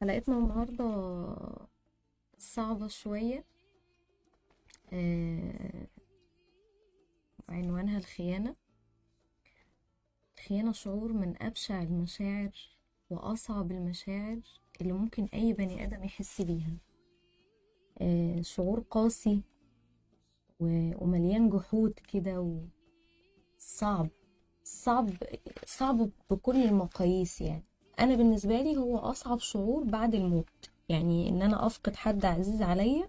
حلقتنا النهاردة صعبة شوية. آه، عنوانها الخيانة. الخيانة شعور من أبشع المشاعر وأصعب المشاعر اللي ممكن أي بني آدم يحس بيها. شعور قاسي ومليان جحود كده، وصعب صعب صعب بكل المقاييس. يعني أنا بالنسبة لي هو أصعب شعور بعد الموت، يعني إن أنا أفقد حد عزيز عليا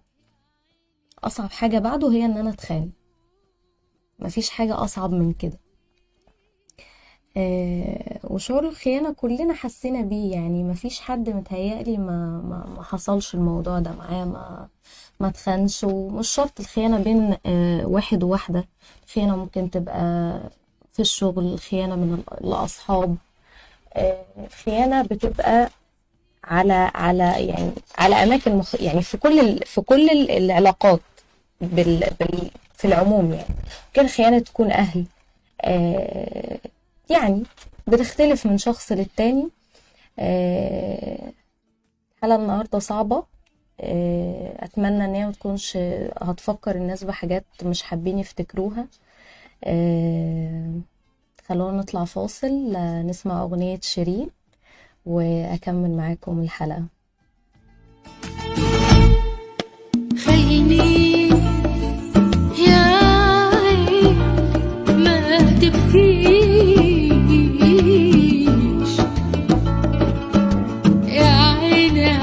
أصعب حاجة بعده هي إن أنا أتخان. مفيش حاجة أصعب من كده. وشعور الخيانة كلنا حسينا بيه، يعني مفيش حد متهيألي ما حصلش الموضوع ده معاه، ما تخانش. ومش شرط الخيانة بين واحد وواحدة، الخيانة ممكن تبقى في الشغل، الخيانة من الأصحاب، الخيانة بتبقى على أماكن يعني في كل العلاقات في العموم. يعني ممكن خيانة تكون أهل، يعني بتختلف من شخص للتاني. الحلقة النهاردة صعبة، أتمنى إن هي ما تكونش هتفكر الناس بحاجات مش حابين يفتكروها. خلونا نطلع فاصل، نسمع أغنية شيرين وأكمل معاكم الحلقة. خليني يا عين ما تبكيش، يا عين يا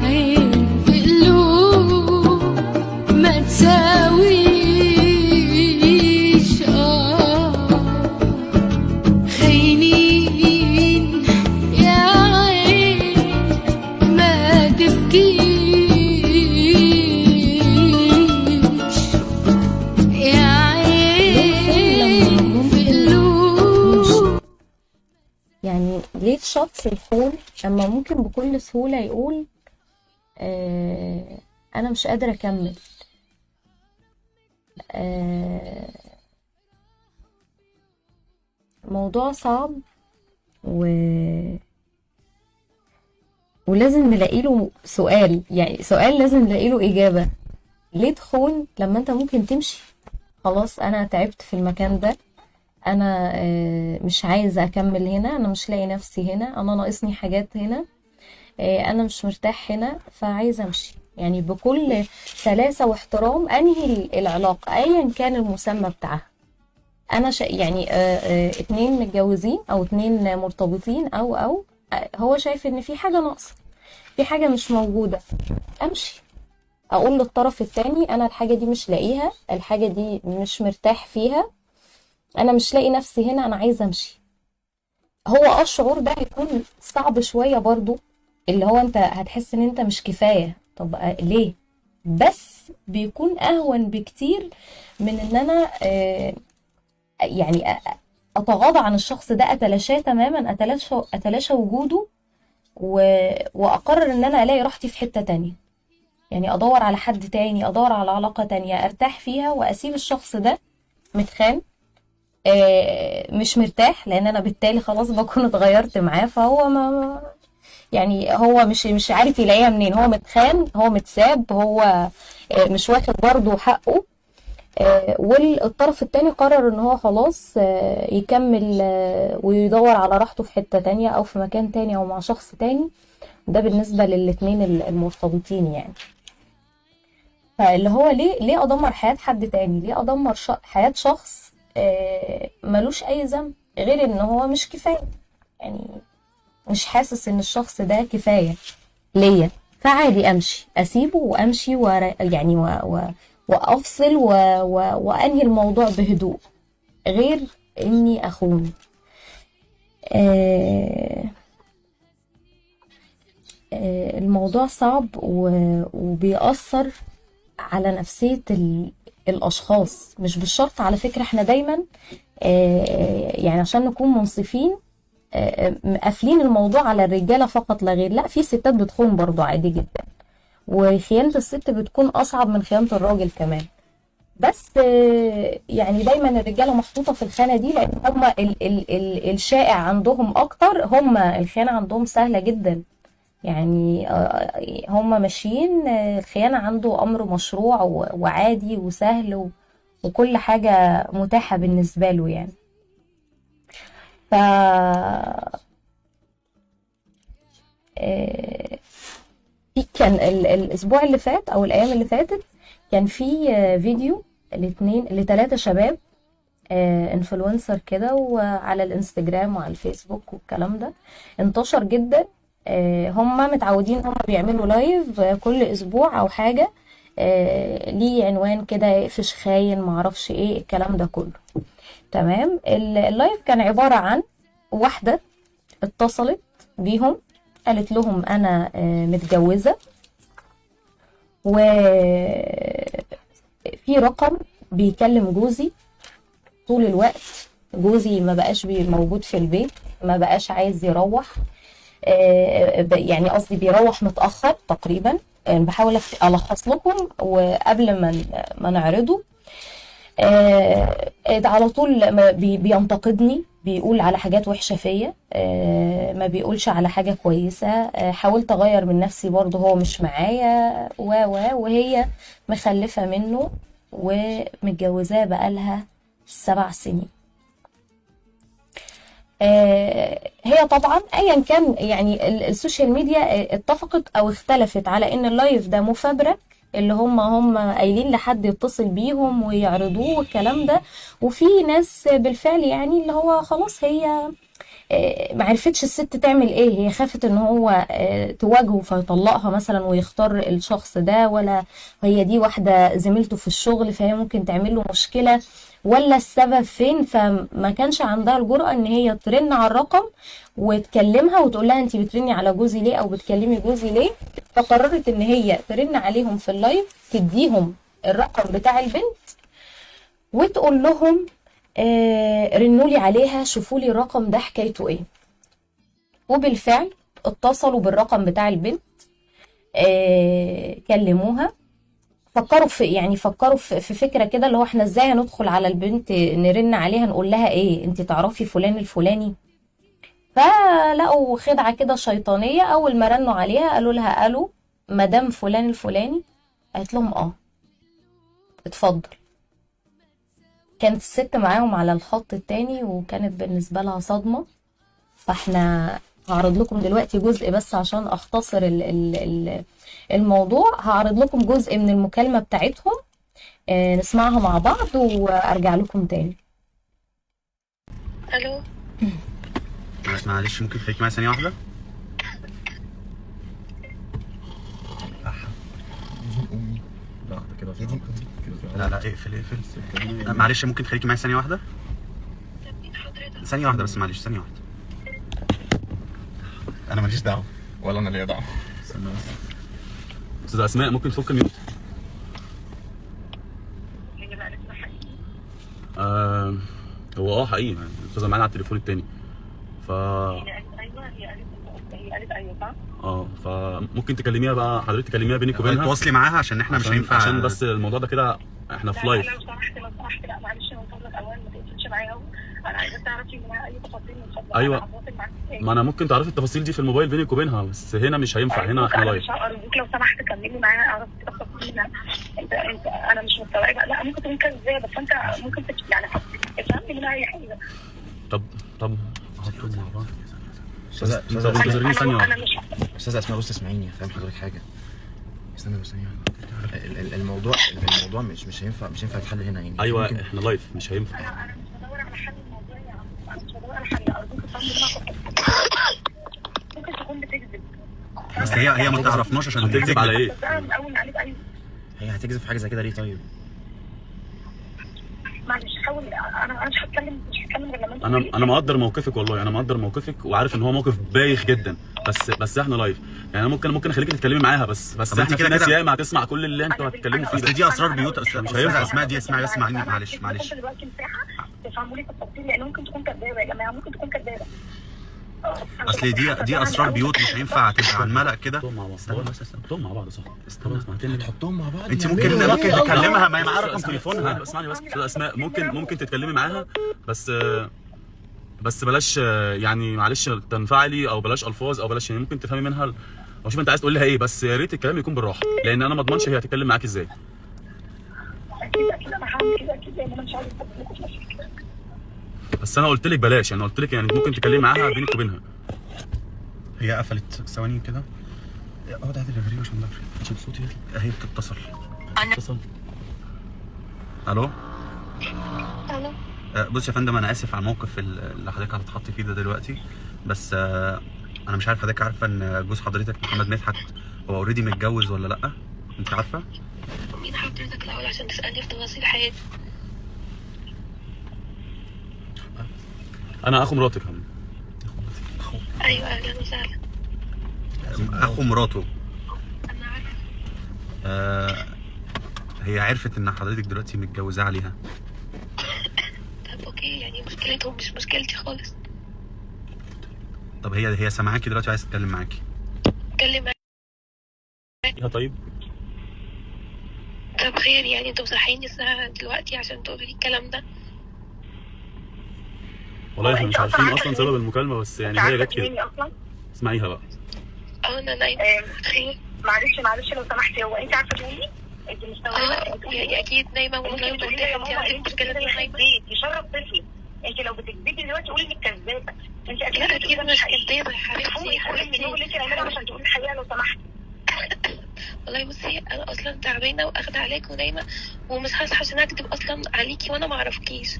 عين في قلوب ما تساويش. خاينين يا عين ما تبكيش، يا عين في قلوب. يعني ليه الشخص يخون لما ممكن بكل سهولة يقول أنا مش قادر أكمل؟ موضوع صعب ولازم نلاقي له سؤال، يعني سؤال لازم نلاقي له إجابة. ليه تخون لما أنت ممكن تمشي؟ خلاص أنا تعبت في المكان ده، أنا مش عايزة أكمل هنا، أنا مش لاقي نفسي هنا، أنا ناقصني حاجات هنا، أنا مش مرتاح هنا، فعايزة أمشي. يعني بكل سلاسة واحترام أنهي العلاقة أيا كان المسمى بتاعها. أنا يعني 2 متجوزين أو 2 مرتبطين أو هو شايف إن في حاجة ناقصة، في حاجة مش موجودة، أمشي أقول للطرف التاني أنا الحاجة دي مش لاقيها، الحاجة دي مش مرتاح فيها، أنا مش لاقي نفسي هنا، أنا عايزة أمشي. هو الشعور ده هيكون صعب شوية برضو، اللي هو أنت هتحس إن أنت مش كفاية، طب ليه؟ بس بيكون أهون بكتير من إن أنا يعني أتغاضى عن الشخص ده، أتلاشاه تماما، أتلاشى وجوده، وأقرر إن أنا ألاقي راحتي في حتة تانية. يعني أدور على حد تاني، أدور على علاقة تانية أرتاح فيها، وأسيب الشخص ده متخان، مش مرتاح، لأن أنا بالتالي خلاص بكون اتغيرت معاه، فهو ما يعني هو مش عارف يلاقيها منين، هو متخان، هو متساب، هو مش واخد برضه حقه، والطرف التاني قرر ان هو خلاص يكمل ويدور على راحته في حتة تانية او في مكان تاني او مع شخص تاني. ده بالنسبة للاتنين المرتبطين يعني. فاللي هو ليه ادمر حياة حد تاني؟ ليه ادمر حياة شخص ملوش اي ذنب غير ان هو مش كفاية، يعني مش حاسس ان الشخص ده كفاية ليا، فعادي امشي، اسيبه وامشي يعني وافصل وانهي الموضوع بهدوء، غير اني اخون. الموضوع صعب وبيأثر على نفسية الأشخاص. مش بالشرط على فكرة، احنا دايما يعني عشان نكون منصفين مقفلين الموضوع على الرجالة فقط لا غير، لا في ستات بتخون برضو عادي جدا، وخيانة الست بتكون أصعب من خيانة الراجل كمان. بس يعني دايما الرجالة محطوطة في الخانة دي، لأن هم الشائع عندهم أكتر، هم الخيانة عندهم سهلة جدا، يعني هم ماشيين، الخيانة عنده أمر مشروع وعادي وسهل وكل حاجة متاحة بالنسبة له يعني. ف كان الأسبوع اللي فات أو الأيام اللي فاتت كان في فيديو لثلاثة شباب influencer كده، وعلى الانستجرام وعلى الفيسبوك والكلام ده، انتشر جدا. هم متعودين هم بيعملوا live كل اسبوع او حاجة، ليه عنوان كده اقفش خاين معرفش ايه الكلام ده كله. تمام. ال live كان عبارة عن واحدة اتصلت بيهم قالت لهم انا متجوزة وفي رقم بيكلم جوزي طول الوقت، جوزي ما بقاش موجود في البيت، ما بقاش عايز يروح، يعني قصدي بيروح متأخر تقريبا. بحاول ألخص لكم وقبل ما نعرضه. على طول بينتقدني، بيقول على حاجات وحشة فيا، ما بيقولش على حاجة كويسة، حاولت أغير من نفسي برضه هو مش معايا، وهي مخلفة منه ومتجوزاه بقالها 7 سنين. هي طبعا ايا كان يعني ال social media اتفقت او اختلفت على ان ال live ده مفبرك، اللي هم قايلين لحد يتصل بيهم ويعرضوه والكلام ده، وفي ناس بالفعل يعني اللي هو خلاص هي ما عرفتش الست تعمل ايه، هي خافت ان هو تواجهه فيطلقها مثلا ويختار الشخص ده، ولا هي دي واحدة زميلته في الشغل فهي ممكن تعمل له مشكلة، ولا السبب فين. فما كانش عندها الجرأة ان هي ترن على الرقم وتكلمها وتقول لها انتي بترني على جوزي ليه او بتكلمي جوزي ليه. فقررت ان هي ترن عليهم في ال live، تديهم الرقم بتاع البنت وتقول لهم رنولي عليها شوفولي الرقم ده حكايته ايه. وبالفعل اتصلوا بالرقم بتاع البنت، كلموها، فكروا في يعني فكروا في فكرة كده اللي هو احنا ازاي هندخل على البنت نرن عليها نقول لها ايه انت تعرفي فلان الفلاني. فلقوا خدعة كده شيطانية، اول ما رنوا عليها قالوا لها الو مدام فلان الفلاني، قالت لهم اه اتفضل. كانت الست معاهم على الخط التاني وكانت بالنسبة لها صدمة. فاحنا هعرض لكم دلوقتي جزء بس عشان اختصر الموضوع، هعرض لكم جزء من المكالمة بتاعتهم، نسمعها مع بعض وارجع لكم تاني. الو معلش ممكن تخليك معايا ثانية واحدة؟ لا ده كده في لا لا اقفل اقفل. معلش ممكن تخليكي معايا ثانية واحدة؟ ثانية واحدة بس معلش ثانية واحدة. أنا ماليش دعوة ولا أنا ليا دعوة. استنى بس. أستاذة أسماء ممكن تفك ال mute؟ هو حقيقي يعني الأستاذة معانا على التليفون التاني. ف هي قالت ايوه صح؟ فممكن تكلميها بقى حضرتك، تكلميها بينك وبينها، تواصلي معاها عشان احنا مش هينفع، عشان بس الموضوع ده كده احنا في live. لو سمحت لو سمحت، لا معلش من فضلك اولا ما تقفلش معايا، انا عايزه تعرفي منها اي تفاصيل من فضلك. ايوه ما انا ممكن تعرفي التفاصيل دي في الموبايل بينك وبينها، بس هنا مش هينفع، هنا احنا live. ارجوك لو سمحت كملي معايا اعرف التفاصيل منها. انت انا مش مستوعبة. لا ممكن تكون كذابه بس انت ممكن يعني افهمني منها اي حاجة. طب حطهم مع بعض. استاذه اسماء بص اسمعيني هفهم حضرتك حاجة. استنى بس ثانية. الموضوع مش هينفع، مش هينفع يتحل هنا يعني. ايوه احنا live مش هينفع. انا مش بدور على حل الموضوع يا عم، انا مش بدور على حل، ارجوك افهمني. ممكن تكون بتكذب بس هي ما تعرفناش عشان هتكذب على ايه؟ هي هتكذب في حاجة زي كده ليه طيب؟ معلش حاول، انا مش هتكلم غير لما انت. انا مقدر موقفك والله، انا مقدر موقفك وعارف ان هو موقف بايخ جدا، بس احنا live يعني. انا ممكن اخليك تتكلمي معاها بس احنا في ناس ياما هتسمع كل اللي انتوا هتتكلموا فيه. اصل دي اسرار بيوت، اصل مش هينفع. اسماء دي اسمعي بس معلش معلش. دلوقتي مساحة تفهموا لي التفاصيل لان ممكن تكون كدابه يا جماعة، ممكن تكون كدابه. اصل دي اسرار بيوت مش هينفع تبقى على الملأ كده. استنى بس، حطهم مع بعض صح؟ استنى تحطهم مع بعض. انت ممكن تكلمها، ما هي معاها رقم تليفونها. اسمعني بس اسماء، ممكن تتكلمي معاها بس بلاش يعني معلش تنفعلي او بلاش الفاظ او بلاش يعني، ممكن تفهمي منها او شوف انت عايز تقول لها ايه، بس يا ريت الكلام يكون بالراحة، لان انا ما اضمنش هي هتتكلم معاك ازاي. اكيد اكيد انا هعمل كده اكيد، لان انا مش عايزه ادخلكم في مشاكل. بس انا قلت لك بلاش، يعني قلت لك يعني ممكن تتكلمي معاها بينك وبينها. هي قفلت ثواني كده. اقعد عادل يا غريب عشان ده عشان صوتي هي بتتصل. اتصل. الو. الو. بص يا فندم، انا اسف على الموقف اللي حضرتك هتتحطي فيه ده دلوقتي، بس انا مش عارف حضرتك عارفه ان جوز حضرتك محمد مدحت هو already متجوز ولا لا؟ انت عارفه؟ مين حضرتك الاول عشان تسالني في تفاصيل حياتي؟ انا اخو مراتك يا فندم. ايوه اهلا وسهلا. اخو مراته. انا عارفه. هي عرفت ان حضرتك دلوقتي متجوزاه عليها. طب okay، يعني مشكلتهم مش مشكلتي خالص. طب هي سامعاكي دلوقتي وعايزه تتكلم معاكي. اتكلم يا طيب. طب خير، يعني انتوا مصحيني الساعة دلوقتي عشان تقولوا لي الكلام ده؟ والله احنا مش عارفين اصلا سبب المكالمة، بس يعني هي جت كده. اسمعيها بقى. انا نايمة. خير. معلش لو سمحتي، هو انت عارفه تقولي؟ انت مستوعبة؟ يعني اكيد نايمة والله وبرتاح. انت عندك مشكلة ان انا نايمة؟ يشرب طفلي. انت لو بتكذبي دلوقتي قولي انك كذابه. انت اكيد لا اكيد مش كذابه يا حبيبتي. حبيبتي اللي انت عاملها عشان تقولي الحقيقة لو سمحتي. والله بصي انا اصلا تعبانة واخده علاج ونايمه ومش هصحى عشان اكذب اصلا عليكي وانا ما اعرفكيش.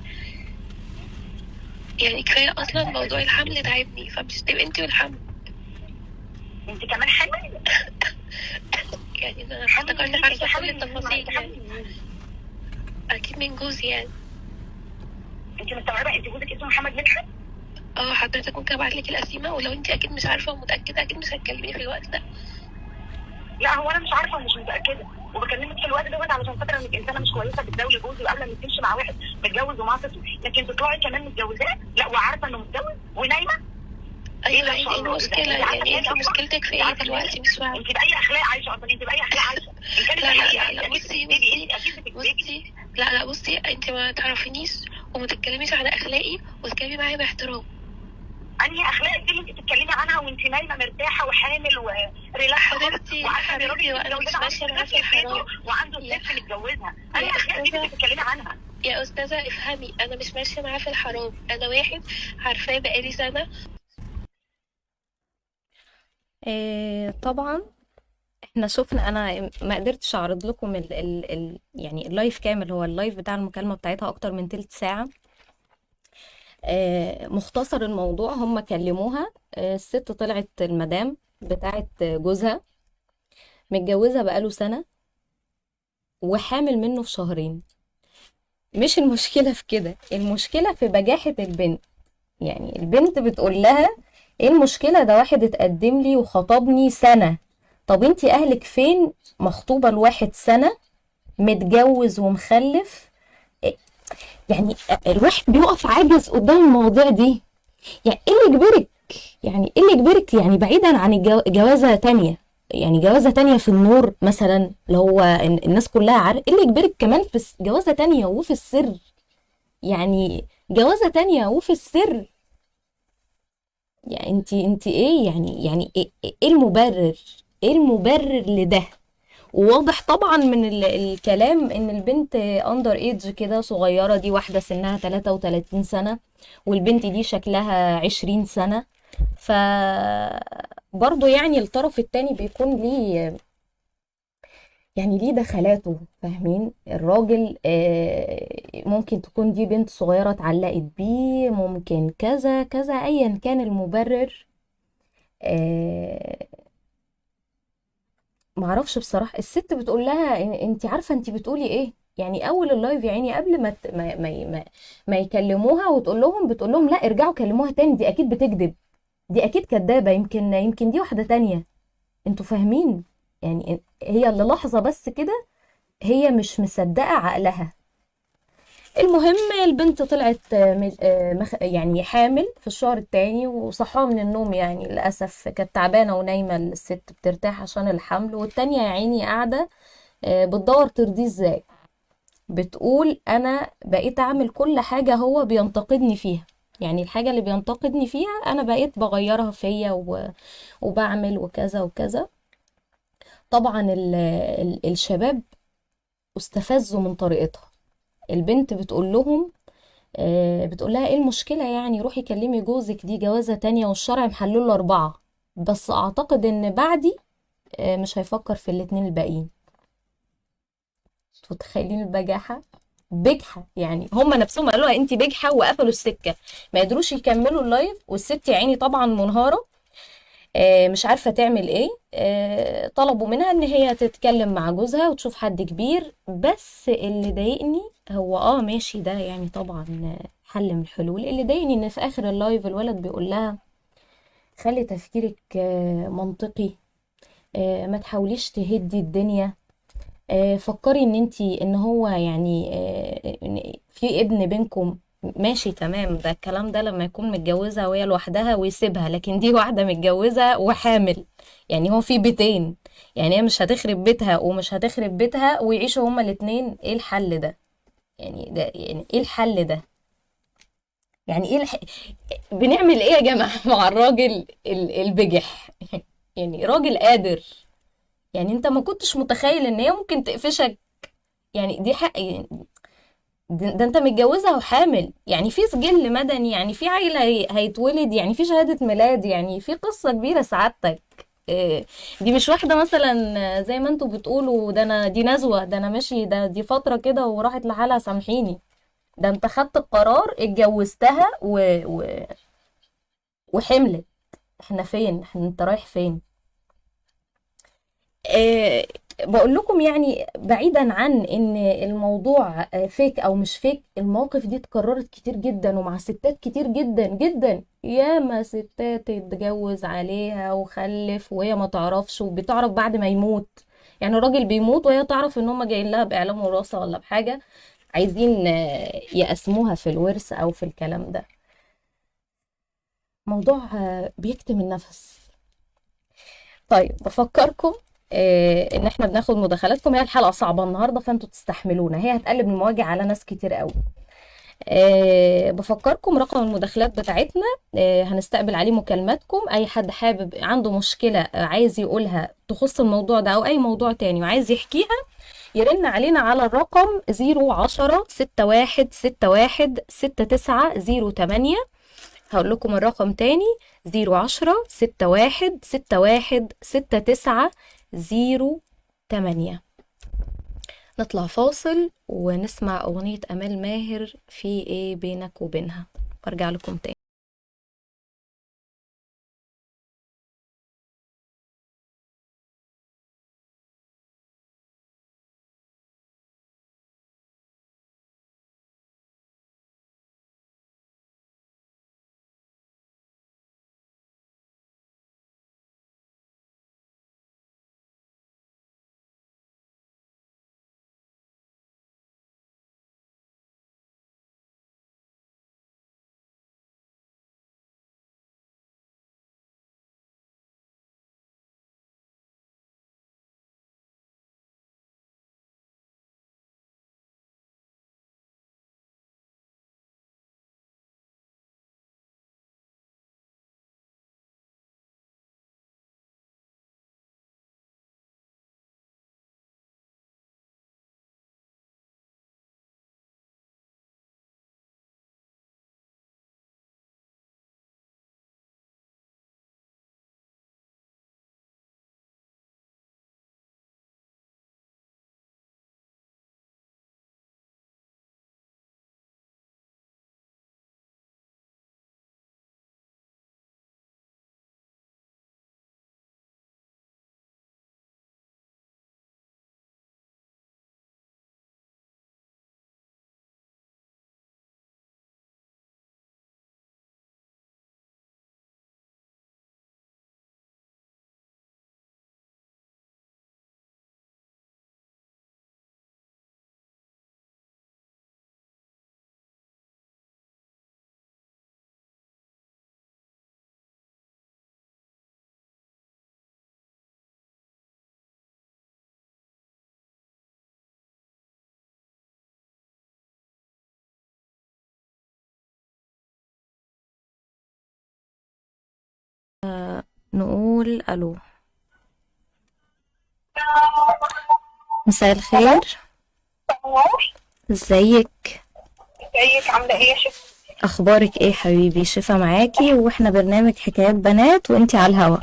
يعني كفاية اصلا موضوع الحمل تعبني، فمش تبقي انت والحمل. انت كمان حامل؟ يعني انا افتكرت عارفه كل التفاصيل، يعني اكيد من جوزي. يعني انت مستوعبة انت جوزك اسمه محمد مدحت؟ اه حضرتك ممكن ابعت لك القسيمه، ولو انت اكيد مش عارفه ومتاكده اكيد مش هتكلميني في الوقت ده. لا هو انا مش عارفه ومش متاكدة، وبكلمك في الوقت دوت علشان فاكره انك انسانه مش كويسة بتزاولي جوزي وقبل ما تمشي مع واحد متجوز ومعاه طفل، لكن تطلعي كمان متجوزاه، لا وعارفه انه متجوز ونايمه. ايوه ايه المشكلة؟ يعني انت مشكلتك في ايه دلوقتي؟ مش فاهمه. انت باي اخلاق عايشه اصلا؟ انت باي اخلاق عايشه؟ لا لا لا بصي بصي لا لا بصي، انت ما تعرفينيش وما تتكلميش على اخلاقي وتتكلمي معايا باحترام. انهي اخلاق دي اللي انت بتتكلمي عنها وانت نايمة مرتاحة وحامل و relax؟ حبيبتي حبيبتي وانا مش ماشية معاه في الحرام وعنده طفل متجوزها، انهي اخلاق دي اللي بتتكلمي عنها؟ يا استاذه افهمي، انا مش ماشية معاه في الحرام، انا واحد عارفاه بقالي سنة. طبعا احنا شفنا، انا ما قدرتش اعرض لكم ال ال ال يعني ال live كامل، هو ال live بتاع المكالمة بتاعتها اكتر من تلت ساعة. مختصر الموضوع، هم كلموها، الست طلعت المدام بتاعت جوزها متجوزها بقاله سنة وحامل منه في شهرين. مش المشكلة في كده، المشكلة في بجاحة البنت. يعني البنت بتقول لها ايه المشكلة، ده واحد اتقدم لي وخطبني سنة. طب انتي اهلك فين؟ مخطوبة لواحد سنة متجوز ومخلف. يعني الواحد بيقف عاجز قدام المواضيع دي. يعني ايه اللي يجبرك؟ يعني ايه اللي يجبرك؟ يعني بعيدا عن جوازة تانية، يعني جوازة تانية في النور مثلا اللي هو الناس كلها عارف، ايه اللي يجبرك كمان في جوازة تانية وفي السر؟ يعني جوازة تانية وفي السر، يعني انت ايه يعني؟ يعني ايه المبرر؟ ايه المبرر لده؟ وواضح طبعا من الكلام ان البنت under age كده صغيرة، دي واحدة سنها 33 سنة والبنت دي شكلها 20 سنة. ف برضه يعني الطرف التاني بيكون ليه، يعني ليه دخلاته، فاهمين؟ الراجل ممكن تكون دي بنت صغيرة اتعلقت بيه، ممكن كذا كذا، ايا كان المبرر. معرفش بصراحة. الست بتقول لها انت عارفة انت بتقولي ايه؟ يعني اول ال live يعني قبل ما ما ما, ما يكلموها وتقول لهم، بتقول لهم لا ارجعوا كلموها تاني، دي اكيد بتكذب، دي اكيد كدابة، يمكن دي واحدة تانية. انتوا فاهمين؟ يعني هي اللي لحظة بس كده هي مش مصدقة عقلها. المهم البنت طلعت يعني حامل في الشهر التاني، وصحوها من النوم، يعني للأسف كانت تعبانة ونايمة الست بترتاح عشان الحمل، والتانية يا عيني قاعدة بتدور ترضيه ازاي. بتقول أنا بقيت أعمل كل حاجة هو بينتقدني فيها، يعني الحاجة اللي بينتقدني فيها انا بقيت بغيرها فيا وبعمل وكذا وكذا. طبعا الشباب استفزوا من طريقتها. البنت بتقول لهم، بتقول لها ايه المشكلة يعني، روحي كلمي جوزك، دي جوازة تانية والشرع محلل له 4. بس اعتقد ان بعدي مش هيفكر في الاتنين الباقيين. انتوا متخيلين البجاحة؟ بجحة يعني، هم نفسهم قالوا انت بجحة وقفلوا السكة، ما قدروش يكملوا ال live. والست يا عيني طبعا منهارة، مش عارفة تعمل ايه. طلبوا منها ان هي تتكلم مع جوزها وتشوف حد كبير. بس اللي ضايقني هو ماشي ده يعني طبعا حل من الحلول. اللي ضايقني ان في اخر ال live الولد بيقول لها خلي تفكيرك منطقي، ما تحاوليش تهدي الدنيا، فكري ان انتي ان هو يعني إن في ابن بينكم، ماشي تمام، ده الكلام ده لما يكون متجوزها وهي لوحدها ويسيبها، لكن دي واحدة متجوزة وحامل، يعني هو في بيتين، يعني هي مش هتخرب بيتها ومش هتخرب بيتها ويعيشوا هما الاتنين. ايه الحل ده يعني؟ ده يعني ايه الحل ده يعني؟ ايه بنعمل ايه يا جماعة مع الراجل البجح؟ يعني راجل قادر، يعني انت ما كنتش متخيل ان هي ممكن تقفشك، يعني دي حق، يعني ده انت متجوزها وحامل، يعني في سجل مدني، يعني في عيلة هيتولد، يعني في شهادة ميلاد، يعني في قصة كبيرة سعادتك. دي مش واحدة مثلا زي ما انتوا بتقولوا ده انا دي نزوة، ده انا ماشي، ده دي فترة كده وراحت لحالها، سامحيني. ده انت خدت القرار، اتجوزتها وحملت. احنا فين؟ انت رايح فين؟ بقول لكم يعني بعيدا عن ان الموضوع فيك او مش فيك، المواقف دي اتكررت كتير جدا ومع ستات كتير جدا جدا. ياما ستات اتجوز عليها وخلف وهي ما تعرفش، وبتعرف بعد ما يموت، يعني الراجل بيموت وهي تعرف ان هم جايين لها باعلام وراثه ولا بحاجه، عايزين يقسموها في الورث او في الكلام ده. موضوع بيكتم النفس. طيب بفكركم ان احنا بناخد مداخلاتكم. هي الحلقة صعبة النهارده فانتوا تستحملونا، هي هتقلب المواجع على ناس كتير قوي. بفكركم رقم المداخلات بتاعتنا، هنستقبل عليه مكالماتكم. اي حد حابب عنده مشكلة عايز يقولها تخص الموضوع ده او اي موضوع تاني وعايز يحكيها، يرن علينا على الرقم 010 61 61 6908. هقول لكم الرقم تاني 010 61 61 6908. نطلع فاصل ونسمع أغنية أمال ماهر في إيه بينك وبينها، وارجع لكم تاني. نقول الو. مساء الخير. ازيك؟ ازيك عامله ايه يا شفا؟ اخبارك ايه حبيبي؟ شفا معاكي، واحنا برنامج حكايات بنات وانتي على الهوا.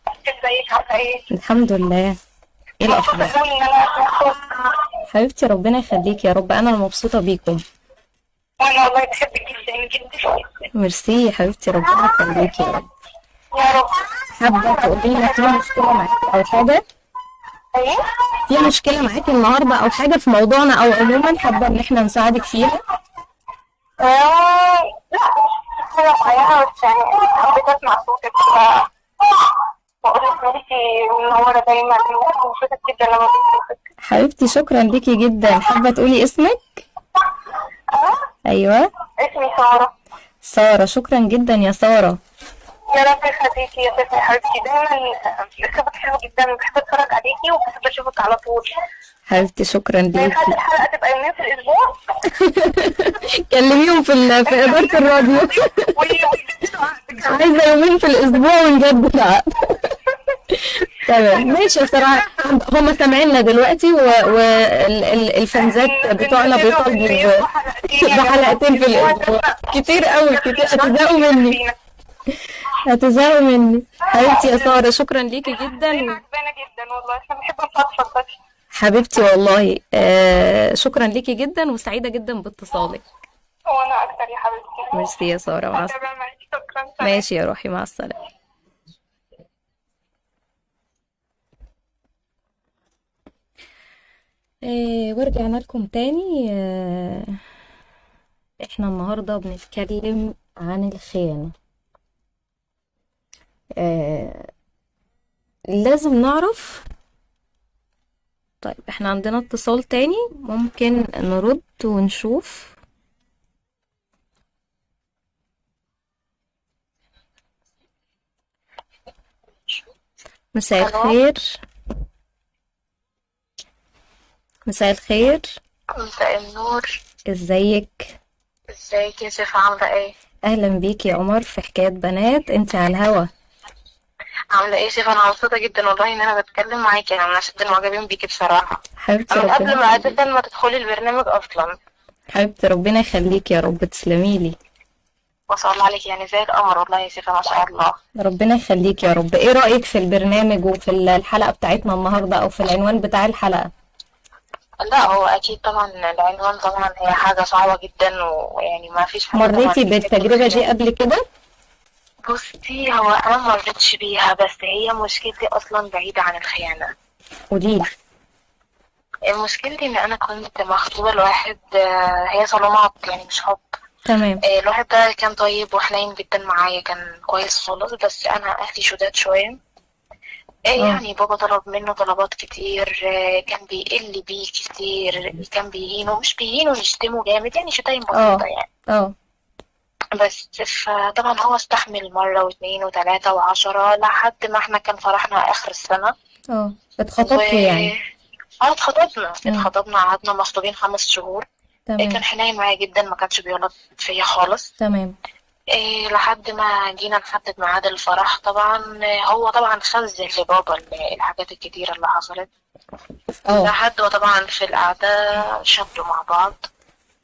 ازيك عامله ايه؟ الحمد لله. ايه الاخبار مبسوطة قوي ان انا اسمع صوتك. حبيبتي؟ ربنا يخليك يا رب، انا المبسوطه بيكم. وانا والله بحبك جدا جدا. ميرسي يا حبيبتي، ربنا يخليك يا رب. يا رب. حابة تقولي لنا في مشكلة معاكي او حاجة؟ ايه؟ في مشكلة معاكي النهارده او حاجة في موضوعنا او عموما حابة ان احنا نساعدك فيها؟ لا مش حاجة معينة، بس يعني حبيت اسمع صوتك واقول لك انتي منورة دايما، ومبسوطة جدا لما بشوفك. حبيبتي شكرا ليكي جدا. حابة تقولي اسمك؟ ايوه. اسمي ساره. ساره، شكرا جدا يا ساره. يا رب يخليكي يا سيدي حبيبتي، دايما اسلوبك حلو جدا، بحب اتفرج عليكي وبحب اشوفك على طول. حبيبتي شكرا ما ينفعش ليكي. الحلقة تبقى يومين في الاسبوع؟ كلميهم في ادارة الراديو. عايزه يومين في الاسبوع ونجدد العقد. تمام ماشي يا ساره، هم سامعيننا دلوقتي والفانزات بتوعنا بيطالبوا بحلقتين في الاسبوع. كتير قوي كتير، هتزهقوا مني هتزهقوا مني. حبيبتي يا ساره شكرا ليكي جدا. عجبانا جدا والله، احنا بنحب نفضفض بس. حبيبتي والله شكرا ليكي جدا، وسعيدة جدا باتصالك. وانا اكتر يا حبيبتي. ميرسي يا ساره، مع السلامة. تمام معاكي، شكرا. سلام. ماشي يا روحي، مع السلامة. ورجعنا لكم تاني. احنا النهاردة بنتكلم عن الخيانة. لازم نعرف. طيب احنا عندنا اتصال تاني، ممكن نرد ونشوف. مساء الخير. مساء الخير. مساء النور. ازيك؟ ازيك يا شيخة، عاملة ايه؟ اهلا بيك يا عمر في حكايات بنات، انت على الهوا. عاملة ايه يا شيخة؟ انا مبسوطة جدا والله ان انا بتكلم معاكي، انا من اشد المعجبين بيكي بصراحة. حبيبتي من قبل ربنا ما اساسا ما تدخلي البرنامج اصلا. حبيبتي ربنا يخليك يا رب، تسلمي لي. ما شاء الله عليك، يعني زي القمر والله يا شيخة، ما شاء الله. ربنا يخليك يا رب. ايه رأيك في البرنامج وفي الحلقة بتاعتنا النهاردة او في العنوان بتاع الحلقة؟ لا هو اكيد طبعا العنوان طبعا هي حاجة صعبة جدا، ويعني ما فيش حاجة طبعا مريتي بالتجربة دي قبل كده؟ بصي، هو انا ما مريتش بيها، بس هي مشكلتي اصلا بعيدة عن الخيانة. قوليلي. مشكلتي ان انا كنت مخطوبة لواحد، هي صالونات يعني مش حب. تمام. الواحد ده كان طيب وحنين جدا معايا، كان كويس خالص، بس انا اهلي شداد شوية. يعني بابا طلب منه طلبات كتير، كان بيقل بيه كتير، كان بيهينه، مش بيهينه يشتمه جامد يعني، شتايم بسيطة يعني. بس فطبعا هو استحمل مرة واثنين وثلاثة وعشرة لحد ما احنا كان فرحنا آخر السنة. اتخطبتوا يعني؟ اتخطبنا. اتخطبنا، قعدنا مخطوبين 5 شهور. تمام. كان حنين معايا جدا، ما كانش بيغلط فيا خالص. تمام. لحد ما جينا نحدد ميعاد الفرح. طبعا هو طبعا خزن لبابا الحاجات الكتيرة اللي حصلت. لحد ما طبعا في القعدة شدوا مع بعض،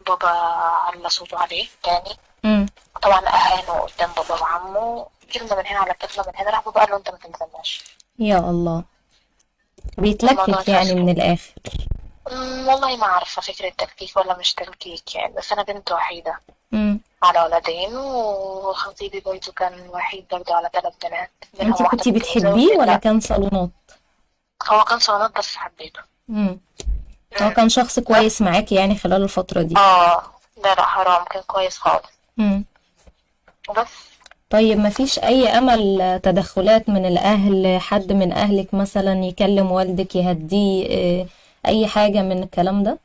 بابا على صوته عليه تاني. طبعا أهانه قدام بابا وعمه، كلمة من هنا على كلمة من هنا، راح بابا قال له انت ما تنزلناش. يا الله، بيتلكك يعني من الآخر. والله ما عارفة فكرة تلكيك ولا مش تلكيك يعني، بس أنا بنت وحيدة على ولدين، وخطيبي برضه كان وحيد برضه على 3 بنات. انتي كنتي بتحبيه ولا كان صالونات؟ هو كان صالونات بس حبيته. هو كان شخص كويس معاكي يعني خلال الفترة دي؟ لا حرام، كان كويس خالص. بس طيب مفيش أي أمل تدخلات من الأهل؟ حد من أهلك مثلا يكلم والدك يهديه، أي حاجة من الكلام ده؟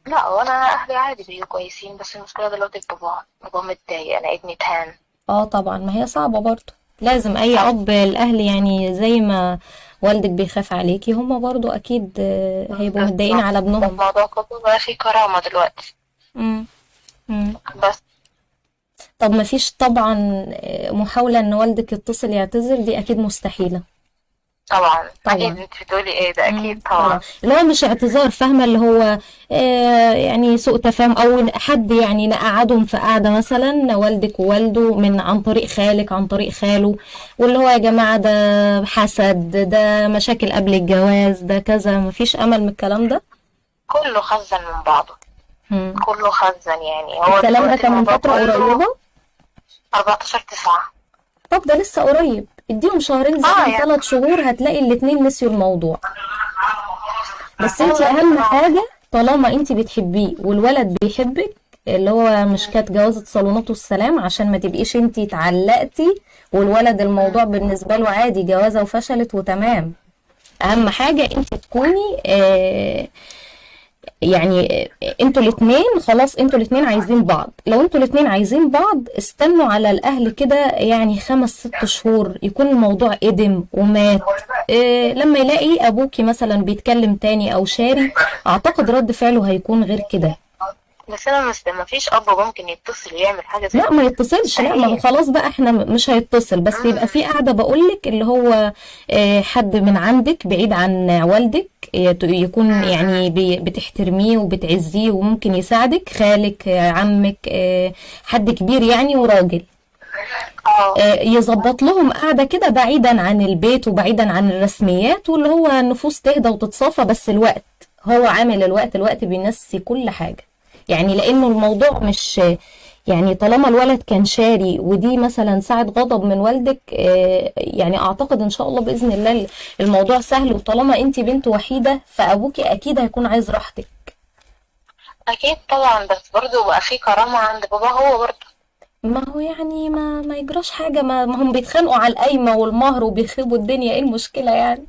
لا، وانا اهلي عادي بيبقوا كويسين، بس المشكلة دلوقتي بابا متضايق، انا ابني اتهان. طبعا، ما هي صعبة برضه، لازم اي اب الاهل يعني زي ما والدك بيخاف عليكي هما برضه اكيد هيبقوا متضايقين على ابنهم. الموضوع كله بقى فيه كرامة دلوقتي. بس طب ما فيش طبعا محاولة ان والدك يتصل يعتذر؟ دي اكيد مستحيلة. طبعا طبعا. اكيد، انت بتقولي ايه ده؟ اكيد طبعا طبعا. اللي هو مش اعتذار، فاهمة؟ اللي هو يعني سوء تفاهم، او حد يعني نقعدهم في قعدة مثلا والدك ووالده، من عن طريق خالك عن طريق خاله، واللي هو يا جماعة ده حسد، ده مشاكل قبل الجواز، ده كذا. مفيش امل من الكلام ده؟ كله خزن من بعضه. كله خزن يعني. هو الكلام ده دلوقتي كان من الموضوع فترة كله قريبة؟ 14/9. طب ده لسه قريب، اديهم شهرين زمن، يعني 3 شهور، هتلاقي الاتنين نسيوا الموضوع. بس انت هو اهم حاجة طالما انت بتحبيه والولد بيحبك، اللي هو مش كانت جوازة صالونات والسلام، عشان ما تبقيش انت اتعلقتي والولد الموضوع بالنسبة له عادي، جوازة وفشلت وتمام. اهم حاجة انت تكوني يعني انتوا الاتنين خلاص، انتوا الاتنين عايزين بعض. لو انتوا الاتنين عايزين بعض استنوا على الاهل كده يعني 5-6 شهور، يكون الموضوع قدم ومات. لما يلاقي ابوكي مثلا بيتكلم تاني او شاري، اعتقد رد فعله هيكون غير كده. بس انا ما فيش اب ممكن يتصل يعمل حاجة زي لا ما يتصلش، لا ما هو مستحيل. خلاص بقى احنا مش هيتصل، بس يبقى في قاعدة بقولك اللي هو حد من عندك بعيد عن والدك، يكون يعني بتحترميه وبتعزيه وممكن يساعدك، خالك، عمك، حد كبير يعني وراجل، يظبط لهم قاعدة كده بعيدا عن البيت وبعيدا عن الرسميات، واللي هو النفوس تهدى وتتصافى. بس الوقت هو عامل الوقت، الوقت بينسي كل حاجة يعني، لأنه الموضوع مش يعني طالما الولد كان شاري ودي مثلا ساعة غضب من والدك، يعني أعتقد إن شاء الله بإذن الله الموضوع سهل. وطالما أنت بنت وحيدة فأبوكي أكيد هيكون عايز راحتك. اكيد طبعا، بس برضه بقى في كرامة عند بابا هو برضه. ما هو يعني ما يجراش حاجة، ما هم بيتخانقوا على القايمة والمهر وبيخربوا الدنيا، ايه المشكلة يعني؟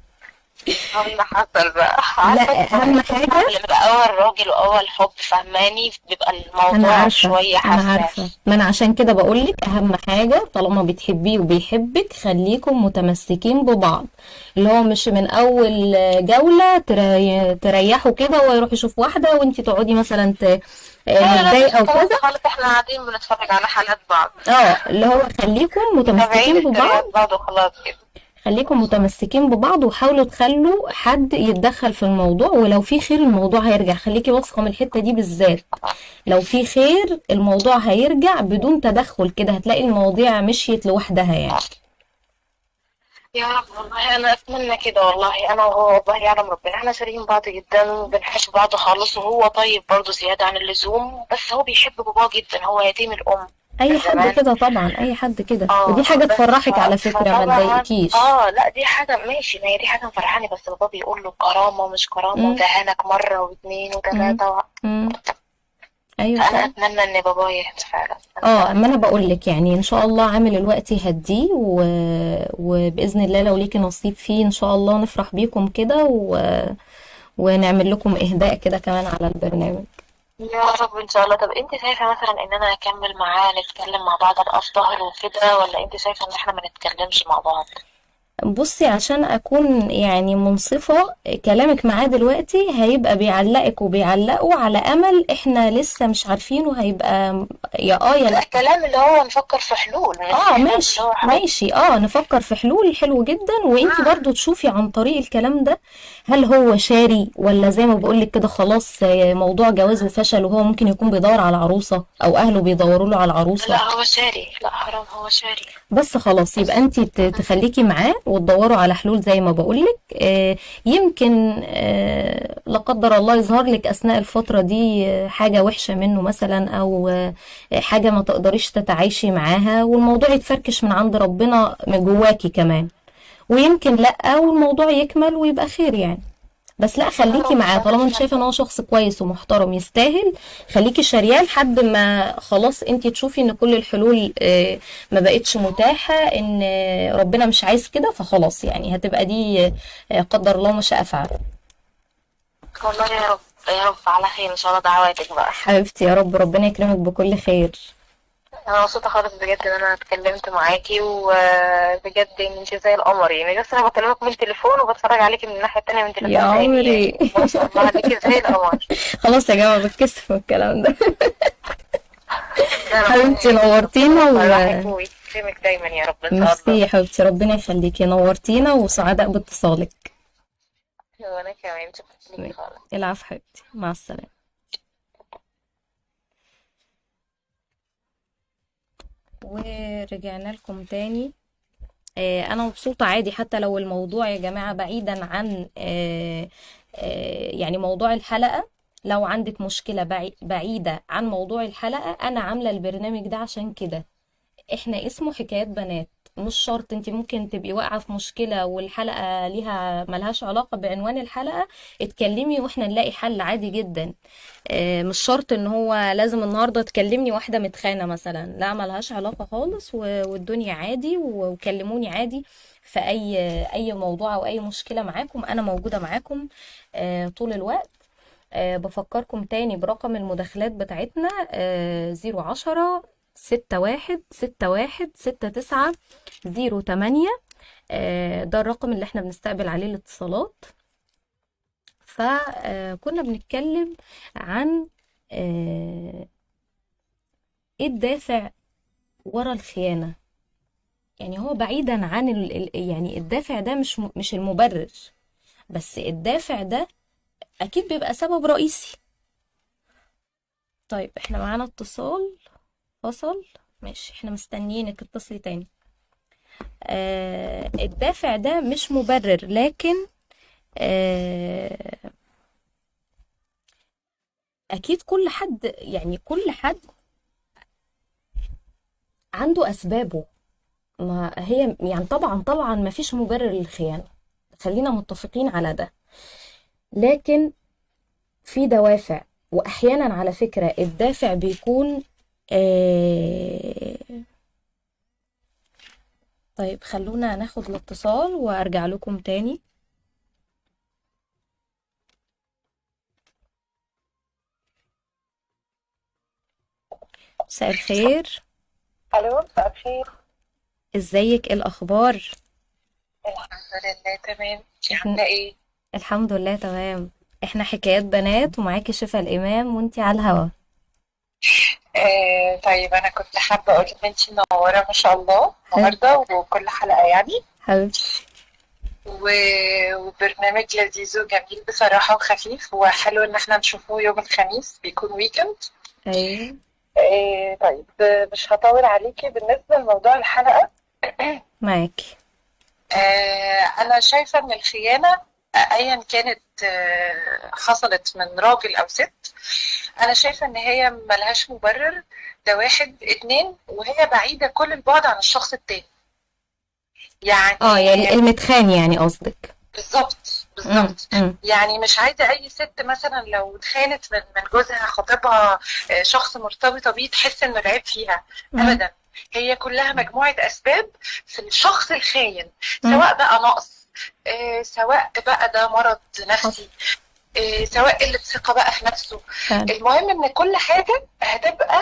هم حصل بقى، عارفة لا انت أهم حاجة، لما بيبقى أول راجل وأول حب فهماني، بيبقى أنا الموضوع عارفة شوية أنا عارفة، حساس. ما أنا عشان كده بقولك أهم حاجة طالما بتحبيه وبيحبك خليكم متمسكين ببعض، اللي هو مش من أول جولة تريحوا كده ويروح يشوف واحدة وانتي تقعدي مثلا لا لا لا، مش متضايقة الكلام ده وكذا. خالص، احنا قاعدين بنتفرج على حلقات بعض، اللي هو خليكم متمسكين متابعين ببعض، ستوريات بعض وخلاص كده. خليكم متمسكين ببعض، وحاولوا تخلوا حد يتدخل في الموضوع، ولو في خير الموضوع هيرجع. خليكي واثقة من الحتة دي بالذات، لو في خير الموضوع هيرجع بدون تدخل كده، هتلاقي المواضيع مشيت لوحدها يعني. يا رب، والله انا اتمنى كده، والله انا وهو والله يعلم ربنا احنا شاريين بعض جدا وبنحب بعض خالص، وهو طيب برضه زيادة عن اللزوم، بس هو بيحب باباه جدا، هو يتيم الام اي من حد زمان. كده طبعا، اي حد كده، ودي حاجة بس تفرحك على فكرة، ما فطبعا تضايقكيش. لا دي حاجة ماشي، ما هي دي حاجة مفرحاني، بس بابا بيقول له كرامة مش كرامة، مم. وده هانك مرة واثنين وثلاثة مم. ايوه فأنا فعلا. أتمنى إن بابا يهدى فعلا. أنا اما انا بقول لك يعني ان شاء الله عامل الوقت يهديه، وباذن الله لو ليكي نصيب فيه ان شاء الله نفرح بيكم كده، ونعمل لكم اهداء كده كمان على البرنامج. يا رب إن شاء الله. طب أنت شايفة مثلا إن أنا أكمل معاه نتكلم مع بعض أبقى في ظهره وكده، ولا أنت شايفة إن إحنا ما نتكلمش مع بعض؟ بصي عشان اكون يعني منصفة، كلامك معاه دلوقتي هيبقى بيعلقك وبيعلقه على امل احنا لسه مش عارفينه، هيبقى يا يا لا لا. الكلام اللي هو نفكر في حلول، مش كلام اللي ماشي هو حب. ماشي، نفكر في حلول، حلو جدا. وانتي برضو تشوفي عن طريق الكلام ده هل هو شاري ولا زي ما بقولك كده خلاص، موضوع جواز وفشل، وهو ممكن يكون بيدور على عروسة او اهله بيدوروا له على العروسة. لا هو شاري، لا حرام هو شاري. بس خلاص يبقى انت تخليكي معاه وتدوروا على حلول زي ما بقولك. يمكن لا قدر الله يظهر لك اثناء الفترة دي حاجة وحشة منه مثلا، او حاجة ما تقدريش تتعايشي معاها، والموضوع يتفركش من عند ربنا من جواكي كمان، ويمكن لا والموضوع يكمل ويبقى خير يعني. بس لا خليكي معاه طالما انت شايفه ان هو شخص كويس ومحترم يستاهل، خليكي شارياه لحد ما خلاص انت تشوفي ان كل الحلول ما بقتش متاحة، ان ربنا مش عايز كده، فخلاص يعني هتبقى دي قدر الله ما شاء فعل. والله يا رب يا رب على خير إن شاء الله، دعواتك بقى. حبيبتي يا رب، ربنا يكرمك بكل خير. انا مبسوطة خالص بجد ان انا اتكلمت معاكي، وبجد ان انت زي القمر يعني، بس انا بكلمك من تليفون وبتفرج عليكي من الناحية التانية من تليفون يا تاني عمري. يعني ما شاء الله عليكي زي القمر. خلاص يا جماعة بتكسف من الكلام ده. حبيبتي نورتينا يفرحك ويكرمك دايما يا رب ان شاء الله. ميرسي يا حبيبتي، ربنا يخليكي، نورتينا وسعداء باتصالك. وانا كمان شكرا ليكي خالص. العفو حبيبتي، مع السلامة. ورجعنا لكم تاني. انا مبسوطة عادي حتى لو الموضوع يا جماعة بعيدا عن يعني موضوع الحلقة. لو عندك مشكلة بعيدة عن موضوع الحلقة، انا عاملة البرنامج ده عشان كده. احنا اسمه حكايات بنات، مش شرط انت ممكن تبقي واقعة في مشكلة والحلقة ليها ملهاش علاقة بعنوان الحلقة، اتكلمي واحنا نلاقي حل عادي جدا. مش شرط ان هو لازم النهاردة تكلمني واحدة متخانة مثلا، لا ملهاش علاقة خالص، والدنيا عادي، وكلموني عادي في اي موضوع او اي مشكلة معاكم، انا موجودة معاكم طول الوقت. بفكركم تاني برقم المداخلات بتاعتنا، 010 61 61 69 08. ده الرقم اللي احنا بنستقبل عليه الاتصالات. فكنا بنتكلم عن ايه الدافع ورا الخيانة. يعني هو بعيدا عن يعني الدافع ده مش المبرر، بس الدافع ده اكيد بيبقى سبب رئيسي. طيب احنا معانا اتصال فصل، ماشي احنا مستنيينك اتصلي تاني. الدافع ده مش مبرر، لكن اكيد كل حد، يعني كل حد عنده اسبابه. ما هي يعني طبعا ما فيش مبرر للخيانة، خلينا متفقين على ده، لكن في دوافع. واحيانا على فكرة الدافع بيكون طيب خلونا ناخد الاتصال وارجع لكم تاني. مساء الخير. الو مساء الخير، ازيك، ايه الاخبار؟ الحمد لله تمام، انتي عامله ايه؟ الحمد لله تمام. احنا حكايات بنات ومعاكي شفا الامام وانتي على الهوا. طيب انا كنت حابة اقول ان انتي منورة ما شاء الله النهارده وكل حلقة يعني حبيبتي، وبرنامج لذيذ وجميل بصراحة وخفيف وحلو ان احنا نشوفه يوم الخميس بيكون weekend. ايوه. طيب مش هطول عليكي. بالنسبة لموضوع الحلقة معاكي، انا شايفه ان الخيانة ايا كانت حصلت من راجل او ست، انا شايفه ان هي ملهاش مبرر. ده واحد. اتنين، وهي بعيدة كل البعد عن الشخص التاني. يعني يعني المتخان يعني قصدك؟ بالظبط بالظبط. يعني مش عايزه اي ست مثلا لو اتخانت من جوزها، خطيبها، شخص مرتبطة بيه، تحس انه العيب فيها. ابدا، هي كلها مجموعة اسباب في الشخص الخاين، سواء بقى نقص، سواء بقى ده مرض نفسي، سواء قلة ثقة بقى في نفسه. المهم ان كل حاجة هتبقى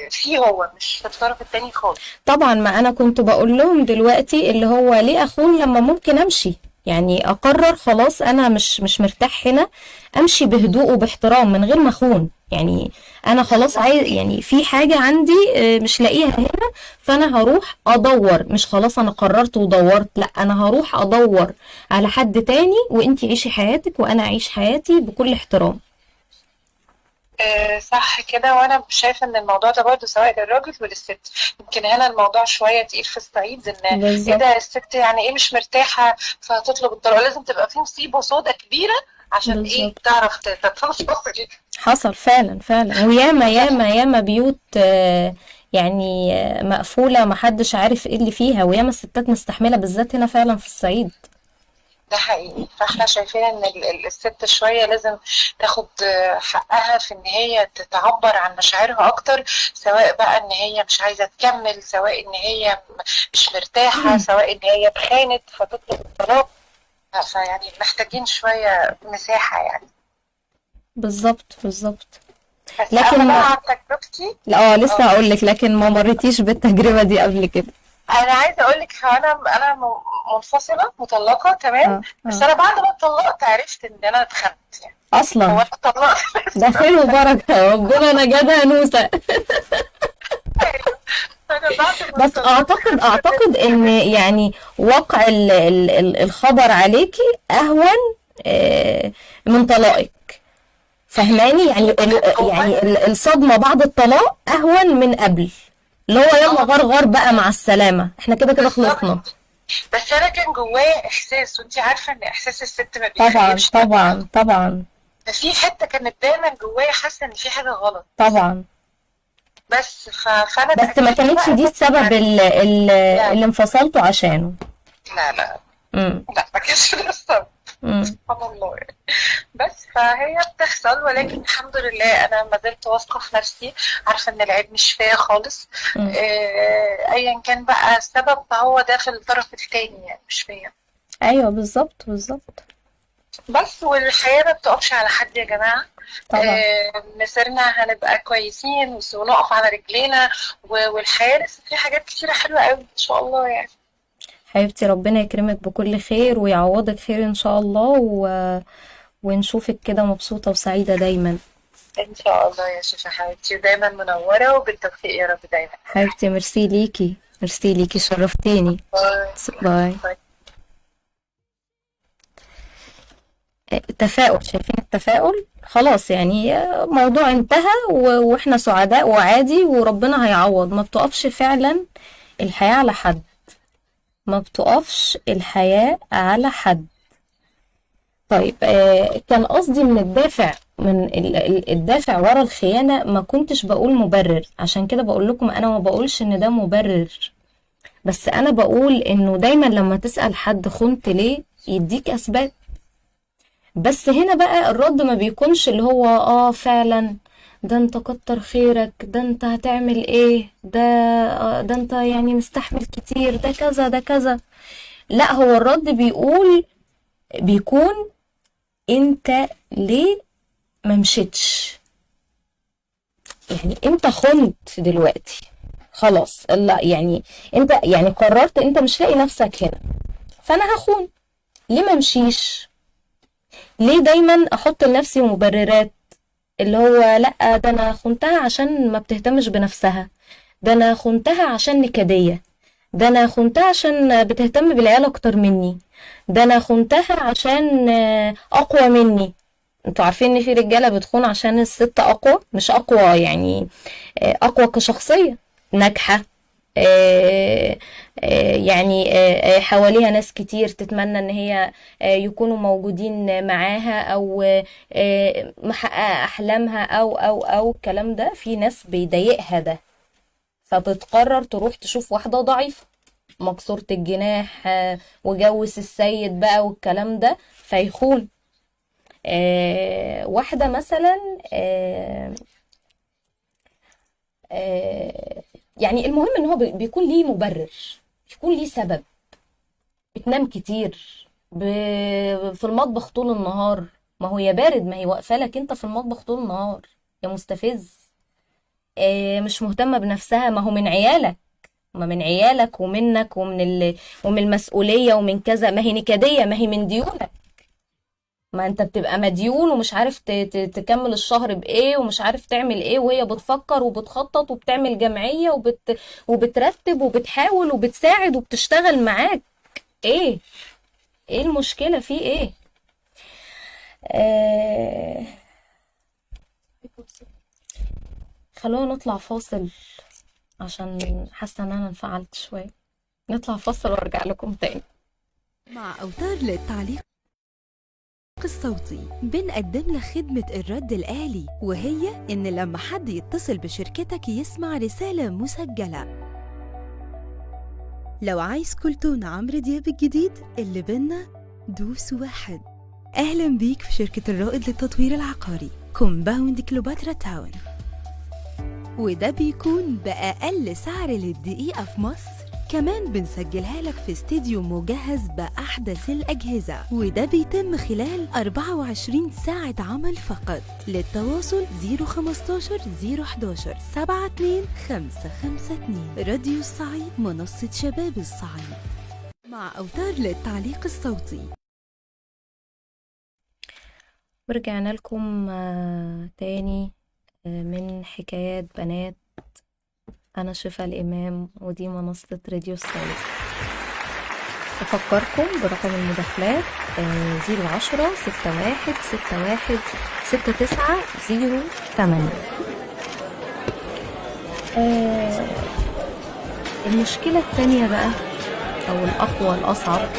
فيه هو، مش في الطرف التاني خالص. طبعا ما انا كنت بقول لهم دلوقتي اللي هو ليه اخون لما ممكن امشي، يعني اقرر خلاص انا مش مرتاح هنا، امشي بهدوء وباحترام من غير ما اخون. يعني انا خلاص عايز، يعني في حاجة عندي مش لاقيها هنا، فانا هروح ادور، مش خلاص انا قررت ودورت، لا انا هروح ادور على حد تاني، وانتي عيشي حياتك وانا اعيش حياتي بكل احترام. صح كده. وانا شايفه ان الموضوع ده برضه سواء للراجل وللست. يمكن هنا الموضوع شوية تقيل في الصعيد، ان ايه ده الست يعني ايه مش مرتاحة فتطلب الطلاق، لازم تبقى في مصيبة سودة كبيرة عشان بالزبط. ايه تعرف تتفصل. حصل فعلا فعلا، وياما ياما ياما بيوت يعني مقفولة محدش عارف ايه اللي فيها، وياما الستات مستحمله، بالذات هنا فعلا في الصعيد. ده حقيقي. فاحنا شايفين ان الست شوية لازم تاخد حقها في ان هي تتعبر عن مشاعرها اكتر، سواء بقى ان هي مش عايزه تكمل، سواء ان هي مش مرتاحة، سواء ان هي اتخانت فتطلب الطلاق. فيعني محتاجين شوية مساحة يعني. بالظبط بالظبط. بس لكن بقى عن تجربتي، لا لسه هقول لك، لكن ما مريتيش بالتجربة دي قبل كده؟ انا عايزه اقول لك انا منفصلة مطلقه تمام. بس انا بعد ما اتطلقت عرفت ان انا اتخنت يعني. هو اصلا انا اتطلقت. ده خير وبركة، ربنا نجدها نوسة. انا بعد ما بس اتطلقت اعتقد ان يعني وقع الخبر عليكي اهون من طلاقك، فهماني؟ يعني هو يعني الصدمة بعد الطلاق اهون من قبل، اللي هو يلا اه غرغر بقى مع السلامة، احنا كده كده خلصنا. بالظبط. بس انا كان جوايا احساس، وانتي عارفه ان احساس الست ما طبعا بيخيبش. طبعا طبعا ففي حتة كانت دايما جوايا حاسه ان في حاجة غلط. طبعا. بس فانا بس ما اتاكدت كانتش بقى دي السبب لا اللي انفصلتوا عشانه. لا لا امم لا، ما كانش ده السبب. سبحان الله يعني. بس فهي بتحصل، ولكن الحمد لله انا ما زلت واثقة في نفسي، عارفه ان العيب مش فيا خالص. ايا كان بقى السبب فهو ده في الطرف التاني يعني، مش فيا. ايوه بالظبط بالظبط. بس والحياة ما بتقفش على حد يا جماعة. طبعا. مسيرنا هنبقى كويسين ونقف على رجلينا، والحياة لسه في حاجات كتيرة حلوة قوي ان شاء الله يعني. حبيبتي ربنا يكرمك بكل خير ويعوضك خير ان شاء الله، ونشوفك كده مبسوطة وسعيدة دايما. ان شاء الله يا شيخة حبيبتي، دايما منورة وبالتوفيق يا رب دايما. حبيبتي ميرسي ليكي، ميرسي ليكي، شرفتيني. bye. bye. bye. تفاؤل، شايفين التفاؤل؟ خلاص يعني موضوع انتهى واحنا سعداء وعادي وربنا هيعوض. ما بتقفش فعلا الحياة على حد، ما بتقفش الحياة على حد. طيب كان قصدي من الدافع، من الدافع ورا الخيانة، ما كنتش بقول مبرر، عشان كده بقول لكم انا ما بقولش ان ده مبرر، بس انا بقول انه دايما لما تسأل حد خنت ليه يديك اسباب. بس هنا بقى الرد ما بيكونش اللي هو فعلا ده انت كتر خيرك، ده انت هتعمل ايه، ده انت يعني مستحمل كتير، ده كذا ده كذا. لا، هو الرد بيكون انت ليه ما مشيتش؟ يعني انت خنت دلوقتي خلاص، لا يعني انت يعني قررت انت مش لاقي نفسك هنا، فانا هخون، ليه ما مشيش؟ ليه دايما احط لنفسي مبررات اللي هو لا ده انا خنتها عشان ما بتهتمش بنفسها، ده انا خنتها عشان نكدية، ده انا خنتها عشان بتهتم بالعيال اكتر مني، ده انا خنتها عشان اقوى مني. انتوا عارفين ان في رجالة بتخون عشان الست اقوى، مش اقوى يعني اقوى كشخصية ناجحة، يعني حواليها ناس كتير تتمنى ان هي يكونوا موجودين معاها، او محققة احلامها، او او او الكلام ده. في ناس بيضايقها ده، فبتقرر تروح تشوف واحدة ضعيفة مكسورة الجناح، وجوز السيد بقى والكلام ده، فيخون. واحدة مثلا يعني المهم ان هو بيكون ليه مبرر، بيكون ليه سبب. بتنام كتير، في المطبخ طول النهار، ما هو يا بارد، ما هي واقفة لك انت في المطبخ طول النهار يا مستفز. مش مهتمة بنفسها، ما هو من عيالك، ما من عيالك ومنك ومن ومن المسؤولية ومن كذا، ما هي نكدية، ما هي من ديونك، ما انت بتبقى مديون ومش عارف تكمل الشهر بايه ومش عارف تعمل ايه، وهي بتفكر وبتخطط وبتعمل جمعية وبترتب وبتحاول وبتساعد وبتشتغل معاك. ايه المشكلة في ايه؟ خلونا نطلع فاصل عشان حاسة ان انا انفعلت شوية. نطلع فاصل وارجع لكم تاني. مع أوتار للتعليق الصوتي بنقدم لك خدمة الرد الآلي، وهي إن لما حد يتصل بشركتك يسمع رسالة مسجلة. لو عايز call tone عمرو دياب الجديد اللي بينا دوس 1. أهلا بيك في شركة الرائد للتطوير العقاري كومباوند كليوباترا تاون، وده بيكون بأقل سعر للدقيقة في مصر. كمان بنسجلها لك في استديو مجهز بأحدث الأجهزة، وده بيتم خلال 24 ساعة عمل فقط. للتواصل 015 011 72 552. راديو الصعيد، منصة شباب الصعيد، مع أوتار للتعليق الصوتي. ورجعنا لكم تاني من حكايات بنات. أنا شفا الإمام، ودي منصة راديو الصوت. أفكركم برقم المداخلات 010 61 61 69 08. المشكلة التانية بقى، أو الأقوى الأصعب،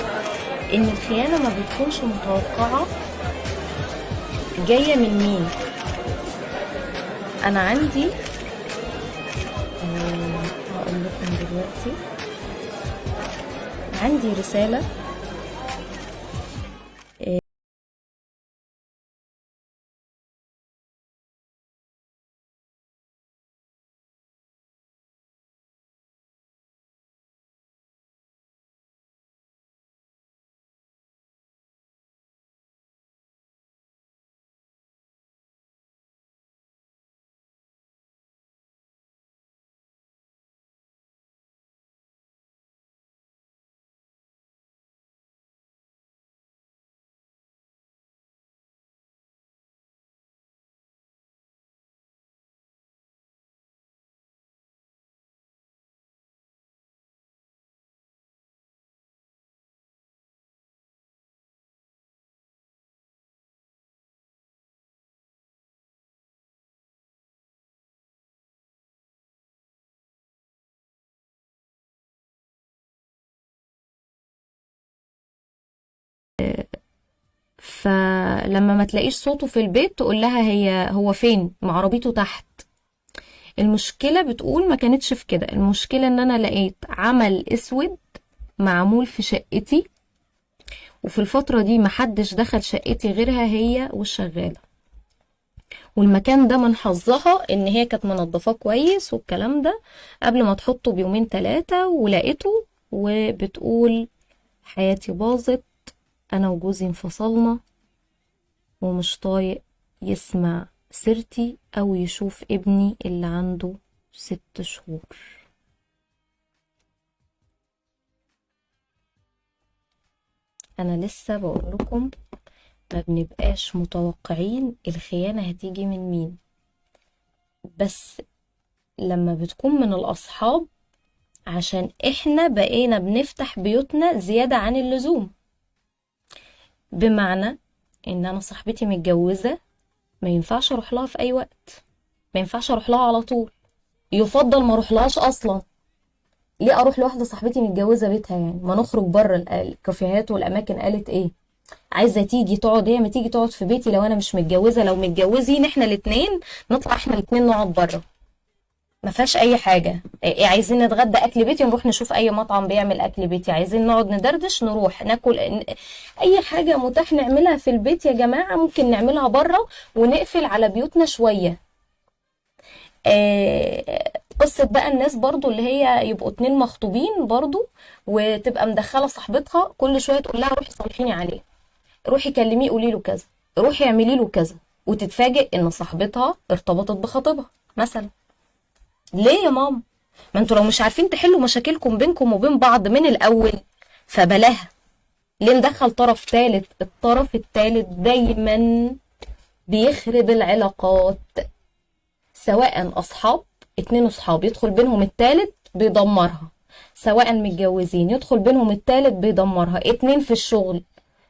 إن الخيانة ما بتكونش متوقعة جاية من مين. أنا عندي هقول لكم دلوقتي، عندي رسالة فلما ما تلاقيش صوته في البيت تقول لها هي هو فين، مع عربيته تحت. المشكلة بتقول ما كانتش في كده، المشكلة ان انا لقيت عمل اسود معمول في شقتي، وفي الفترة دي محدش دخل شقتي غيرها هي والشغالة، والمكان ده من حظها ان هي كانت منظفاه كويس والكلام ده قبل ما تحطه بيومين ثلاثة، ولقيته. وبتقول حياتي باظت، انا وجوزي انفصلنا، ومش طايق يسمع سيرتي او يشوف ابني اللي عنده 6 شهور. انا لسه بقول لكم ما بنبقاش متوقعين الخيانة هتيجي من مين، بس لما بتكون من الاصحاب، عشان احنا بقينا بنفتح بيوتنا زيادة عن اللزوم. بمعنى ان انا صاحبتي متجوزة، ما ينفعش اروح لها في اي وقت، ما ينفعش اروح لها على طول، يفضل ما اروح لهاش اصلا. ليه اروح لواحدة صاحبتي متجوزة بيتها؟ يعني ما نخرج بره الكافيهات والاماكن. قالت ايه؟ عايزه تيجي تقعد هي، ما تيجي تقعد في بيتي لو انا مش متجوزة. لو متجوزين احنا الاثنين نطلع احنا الاثنين نقعد بره، ما فيهاش اي حاجة. إيه، عايزين نتغدى اكل بيتي نروح نشوف اي مطعم بيعمل اكل بيتي، عايزين نقعد ندردش نروح ناكل، اي حاجة متاح نعملها في البيت يا جماعة ممكن نعملها بره، ونقفل على بيوتنا شوية. قصة بقى الناس برضو اللي هي يبقوا 2 مخطوبين برضو، وتبقى مدخله صاحبتها كل شوية تقول لها روحي صالحيني عليه، روحي كلميه قولي له كذا، روحي اعملي له كذا، وتتفاجئ ان صاحبتها ارتبطت بخطيبها مثلا. ليه يا ماما؟ ما انتوا لو مش عارفين تحلوا مشاكلكم بينكم وبين بعض من الاول فبلاها. ليه ندخل طرف ثالث؟ الطرف الثالث دايما بيخرب العلاقات، سواء اصحاب، 2 اصحاب يدخل بينهم الثالث بيدمرها، سواء متجوزين يدخل بينهم الثالث بيدمرها، 2 في الشغل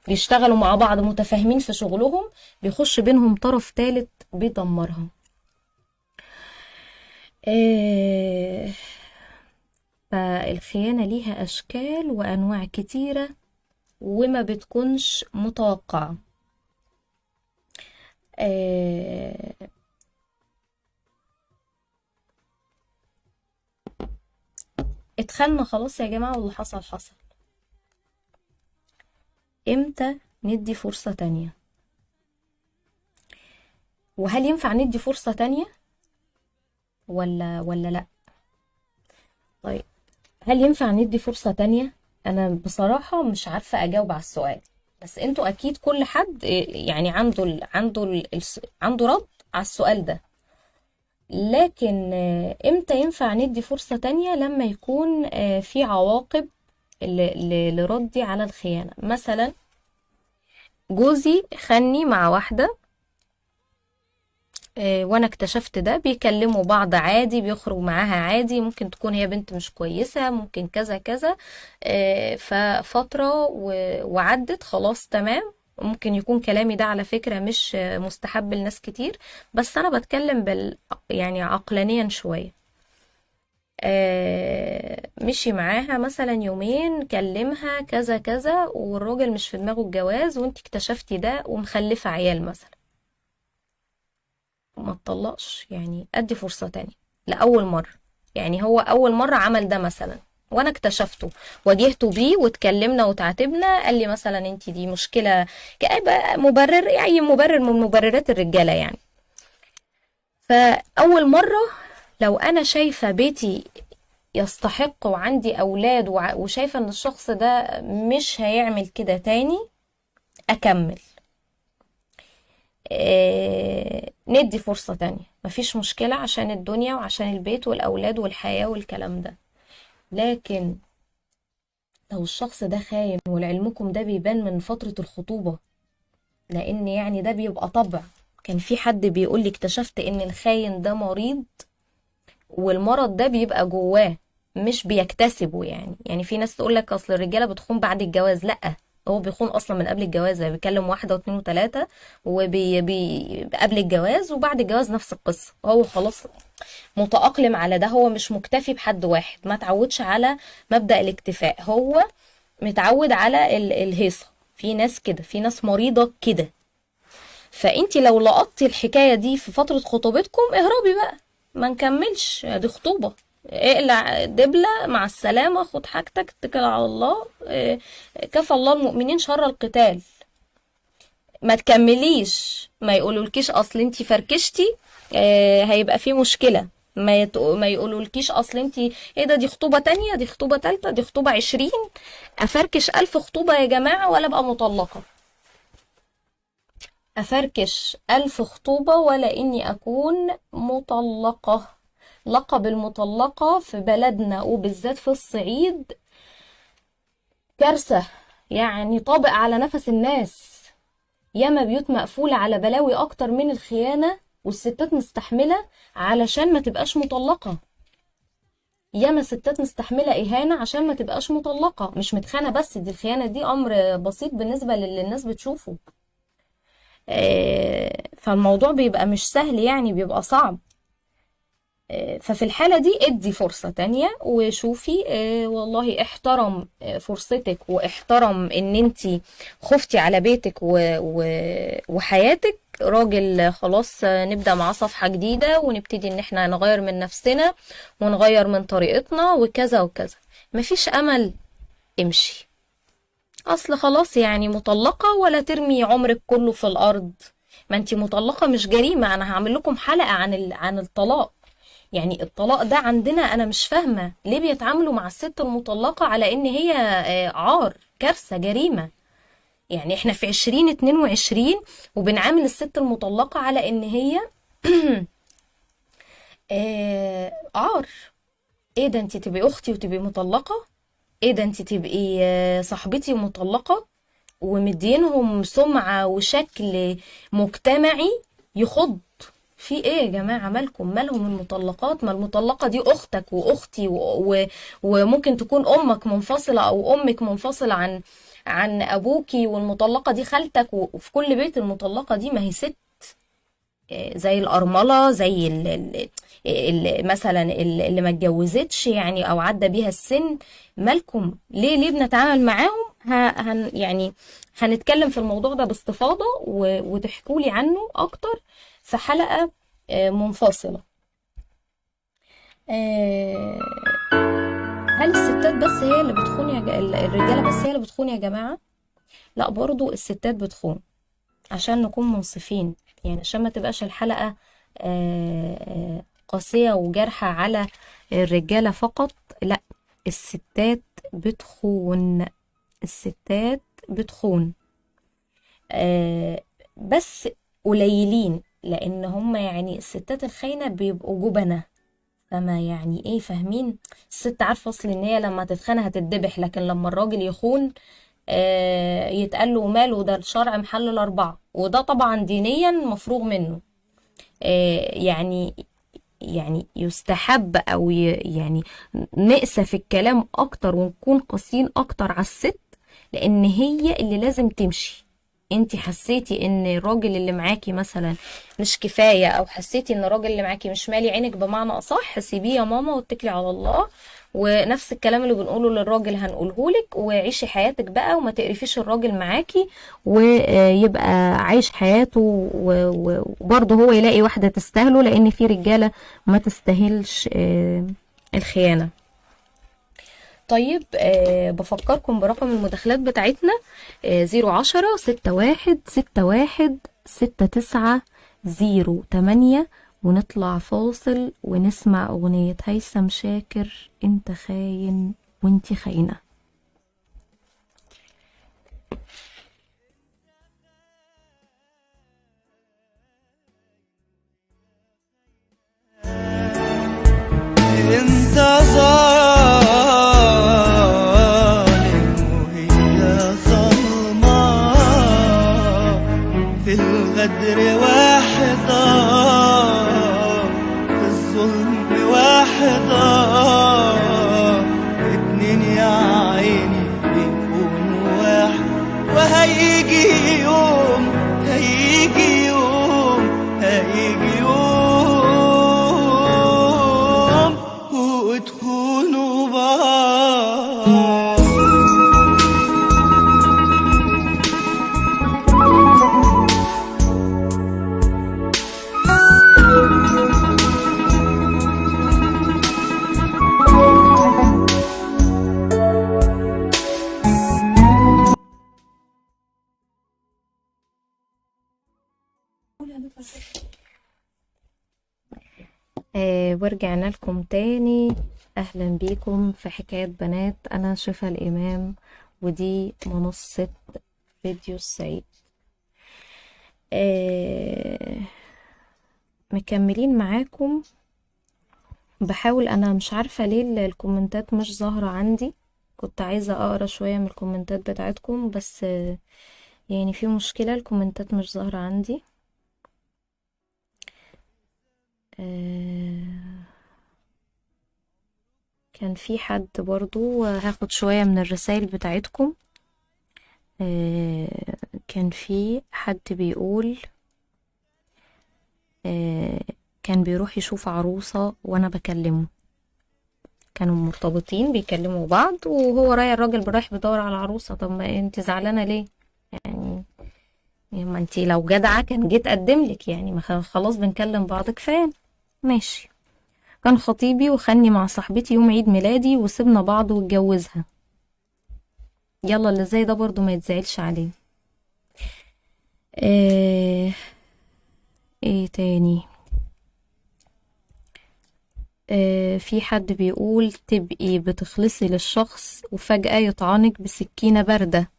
بيشتغلوا مع بعض متفاهمين في شغلهم بيخش بينهم طرف ثالث بيدمرها. فالخيانة ليها أشكال وأنواع كتيرة وما بتكونش متوقعة. اتخلنا خلاص يا جماعة، واللي حصل حصل. امتى ندي فرصة تانية؟ وهل ينفع ندي فرصة تانية ولا لا؟ طيب هل ينفع ندي فرصة تانية؟ انا بصراحة مش عارفة اجاوب على السؤال، بس انتوا اكيد كل حد يعني عنده رد على السؤال ده. لكن امتى ينفع ندي فرصة تانية؟ لما يكون في عواقب لردي على الخيانة. مثلا جوزي خاني مع واحدة وانا اكتشفت ده، بيكلموا بعض عادي، بيخرج معاها عادي، ممكن تكون هي بنت مش كويسة، ممكن كذا كذا، ففترة وعدت خلاص تمام. ممكن يكون كلامي ده على فكرة مش مستحب لناس كتير، بس انا بتكلم يعني عقلانيا شوية. مشي معاها مثلا يومين، كلمها كذا كذا، والراجل مش في دماغه الجواز، وانت اكتشفتي ده ومخلفة عيال مثلا، ما تطلقش، يعني ادي فرصة تانية لأول مرة. يعني هو أول مرة عمل ده مثلا وانا اكتشفته، واجهته بيه واتكلمنا وتعاتبنا، قال لي مثلا انت دي مشكلة، مبرر، اي مبرر من مبررات الرجالة يعني. فأول مرة لو انا شايفة بيتي يستحق وعندي اولاد وشايفة ان الشخص ده مش هيعمل كده تاني، اكمل، ندي فرصة تانية، مفيش مشكلة، عشان الدنيا وعشان البيت والأولاد والحياة والكلام ده. لكن لو الشخص ده خاين، ولعلمكم ده بيبان من فترة الخطوبة، لأن يعني ده بيبقى طبع. كان في حد بيقول لي اكتشفت إن الخاين ده مريض، والمرض ده بيبقى جواه مش بيكتسبه. يعني في ناس تقول لك أصل الرجالة بتخون بعد الجواز، لأ، هو بيخون اصلا من قبل الجواز، يعني بيكلم واحدة واثنين وثلاثة وبي بي قبل الجواز وبعد الجواز نفس القصة، هو خلاص متاقلم على ده، هو مش مكتفي بحد واحد، ما تعودش على مبدا الاكتفاء، هو متعود على الهيصه. في ناس كده، في ناس مريضه كده. فانت لو لقطتي الحكاية دي في فترة خطوبتكم اهربي بقى، ما نكملش، دي خطوبه، اقلع دبلة، مع السلامة، خد حاجتك، اتكل على الله، كفى الله المؤمنين شر القتال. ما تكمليش، ما يقولولكيش اصل انتي فركشتي، هيبقى في مشكلة، ما يقولولكيش اصل انتي ايه ده، دي خطوبة تانية، دي خطوبة تالتة، دي خطوبة 20. افركش 1000 خطوبة يا جماعة ولا ابقى مطلقة؟ افركش 1000 خطوبة ولا اني اكون مطلقة. لقب المطلقة في بلدنا وبالذات في الصعيد كارثة، يعني طابق على نفس الناس، ياما بيوت مقفولة على بلاوي أكتر من الخيانة، والستات مستحملة علشان ما تبقاش مطلقة. ياما ستات مستحملة إهانة عشان ما تبقاش مطلقة، مش متخانة بس، دي الخيانة دي أمر بسيط بالنسبة للي الناس بتشوفه. فالموضوع بيبقى مش سهل، يعني بيبقى صعب. ففي الحالة دي ادي فرصة تانية وشوفي، والله احترم فرصتك، واحترم ان انتي خفتي على بيتك وحياتك، راجل خلاص نبدأ معاه صفحة جديدة ونبتدي ان احنا نغير من نفسنا ونغير من طريقتنا وكذا وكذا. مفيش امل، امشي، اصل خلاص يعني مطلقة، ولا ترمي عمرك كله في الارض. ما انتي مطلقة مش جريمة. انا هعمل لكم حلقة عن الطلاق. يعني الطلاق ده عندنا انا مش فاهمة ليه بيتعاملوا مع الست المطلقة على ان هي عار، كارثة، جريمة. يعني احنا في 2022 وبنعامل الست المطلقة على ان هي عار. ايه ده، انت تبقي اختي وتبقي مطلقة؟ ايه ده، انت تبقي صاحبتي ومطلقة؟ ومدينهم سمعة وشكل مجتمعي يخض. في ايه يا جماعة؟ مالكم، مالهم المطلقات؟ ما المطلقة دي اختك واختي وممكن تكون امك منفصلة او امك منفصلة عن ابوكي، والمطلقة دي خالتك، وفي كل بيت المطلقة دي ما هي ست، زي الارملة، زي ال مثلا اللي ما اتجوزتش يعني او عدى بيها السن. مالكم ليه بنتعامل معاهم؟ يعني هنتكلم في الموضوع ده باستفاضة وتحكولي عنه اكتر في حلقة منفصلة. هل الستات بس هي اللي بتخون يا الرجالة بس هي اللي بتخون يا جماعة؟ لا، برضو الستات بتخون، عشان نكون منصفين، يعني عشان ما تبقاش الحلقة قاسية وجارحة على الرجالة فقط. لا، الستات بتخون، الستات بتخون، بس قليلين، لان هم يعني الستات الخاينة بيبقوا جبنة، فما يعني ايه، فاهمين؟ الست عارفة اصل ان هي لما تتخانق هتتذبح، لكن لما الراجل يخون يتقال له ماله، ده الشرع محلل 4، وده طبعا دينيا مفروغ منه. يعني يستحب او يعني نقسى في الكلام اكتر ونكون قاسيين اكتر على الست، لان هي اللي لازم تمشي. انت حسيتي ان الراجل اللي معاكي مثلا مش كفاية، او حسيتي ان الراجل اللي معاكي مش مالي عينك بمعنى اصح، سيبيه يا ماما واتكلي على الله. ونفس الكلام اللي بنقوله للراجل هنقولهولك، وعيشي حياتك بقى وما تقرفيش الراجل معاكي، ويبقى عايش حياته، وبرضه هو يلاقي واحدة تستاهله، لان في رجالة ما تستاهلش الخيانة. طيب بفكركم برقم المداخلات بتاعتنا 010 61 61 69 08، ونطلع فاصل ونسمع أغنية هيثم شاكر انت خاين وانت خاينة. انت ظالم وهي ظلمة، في الغدر واحدة، في الظلم واحدة، اتنين يا عيني بيكونوا واحد. وهيجي يوم، هيجي يوم، هيجي يوم وتخونوا بعض. ورجعنا لكم تاني. اهلا بيكم في حكاية بنات. انا شفا الامام، ودي منصة فيديو السعيد. مكملين معاكم. بحاول، انا مش عارفة ليه الكومنتات مش ظاهرة عندي، كنت عايزة اقرا شوية من الكومنتات بتاعتكم، بس يعني في مشكلة، الكومنتات مش ظاهرة عندي. كان في حد برضو، هاخد شوية من الرسائل بتاعتكم. كان في حد بيقول كان بيروح يشوف عروسة وانا بكلمه، كانوا مرتبطين بيكلموا بعض، وهو رايح، الراجل رايح بيدور على عروسة. طب ما انت زعلانة ليه يعني؟ ما انت لو جدعة كان جيت اقدملك يعني، ما خلاص بنكلم بعض كفاية. ماشي. كان خطيبي وخني مع صاحبتي يوم عيد ميلادي، وسيبنا بعض واتجوزها. يلا اللي زي ده برضو ما يتزعلش عليه. ايه تاني؟ في حد بيقول تبقي بتخلصي للشخص وفجأة يطعنك بسكينة باردة،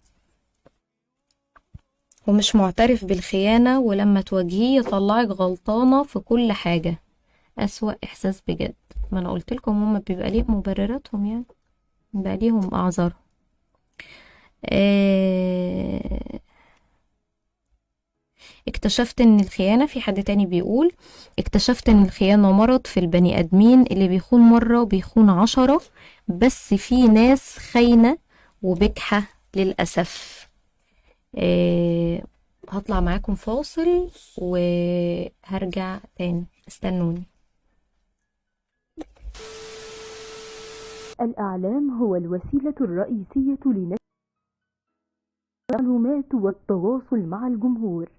ومش معترف بالخيانة، ولما تواجهيه يطلعك غلطانة في كل حاجة. أسوأ إحساس بجد. ما أنا قلت لكم هما بيبقى ليهم مبرراتهم، يعني بيبقى ليهم أعذار. اكتشفت ان الخيانة، في حد تاني بيقول اكتشفت ان الخيانة مرض في البني ادمين، اللي بيخون مرة بيخون 10، بس في ناس خاينة وبجحة للأسف. هطلع معاكم فاصل وهرجع تاني، استنوني. الإعلام هو الوسيلة الرئيسية لنشر المعلومات والتواصل مع الجمهور.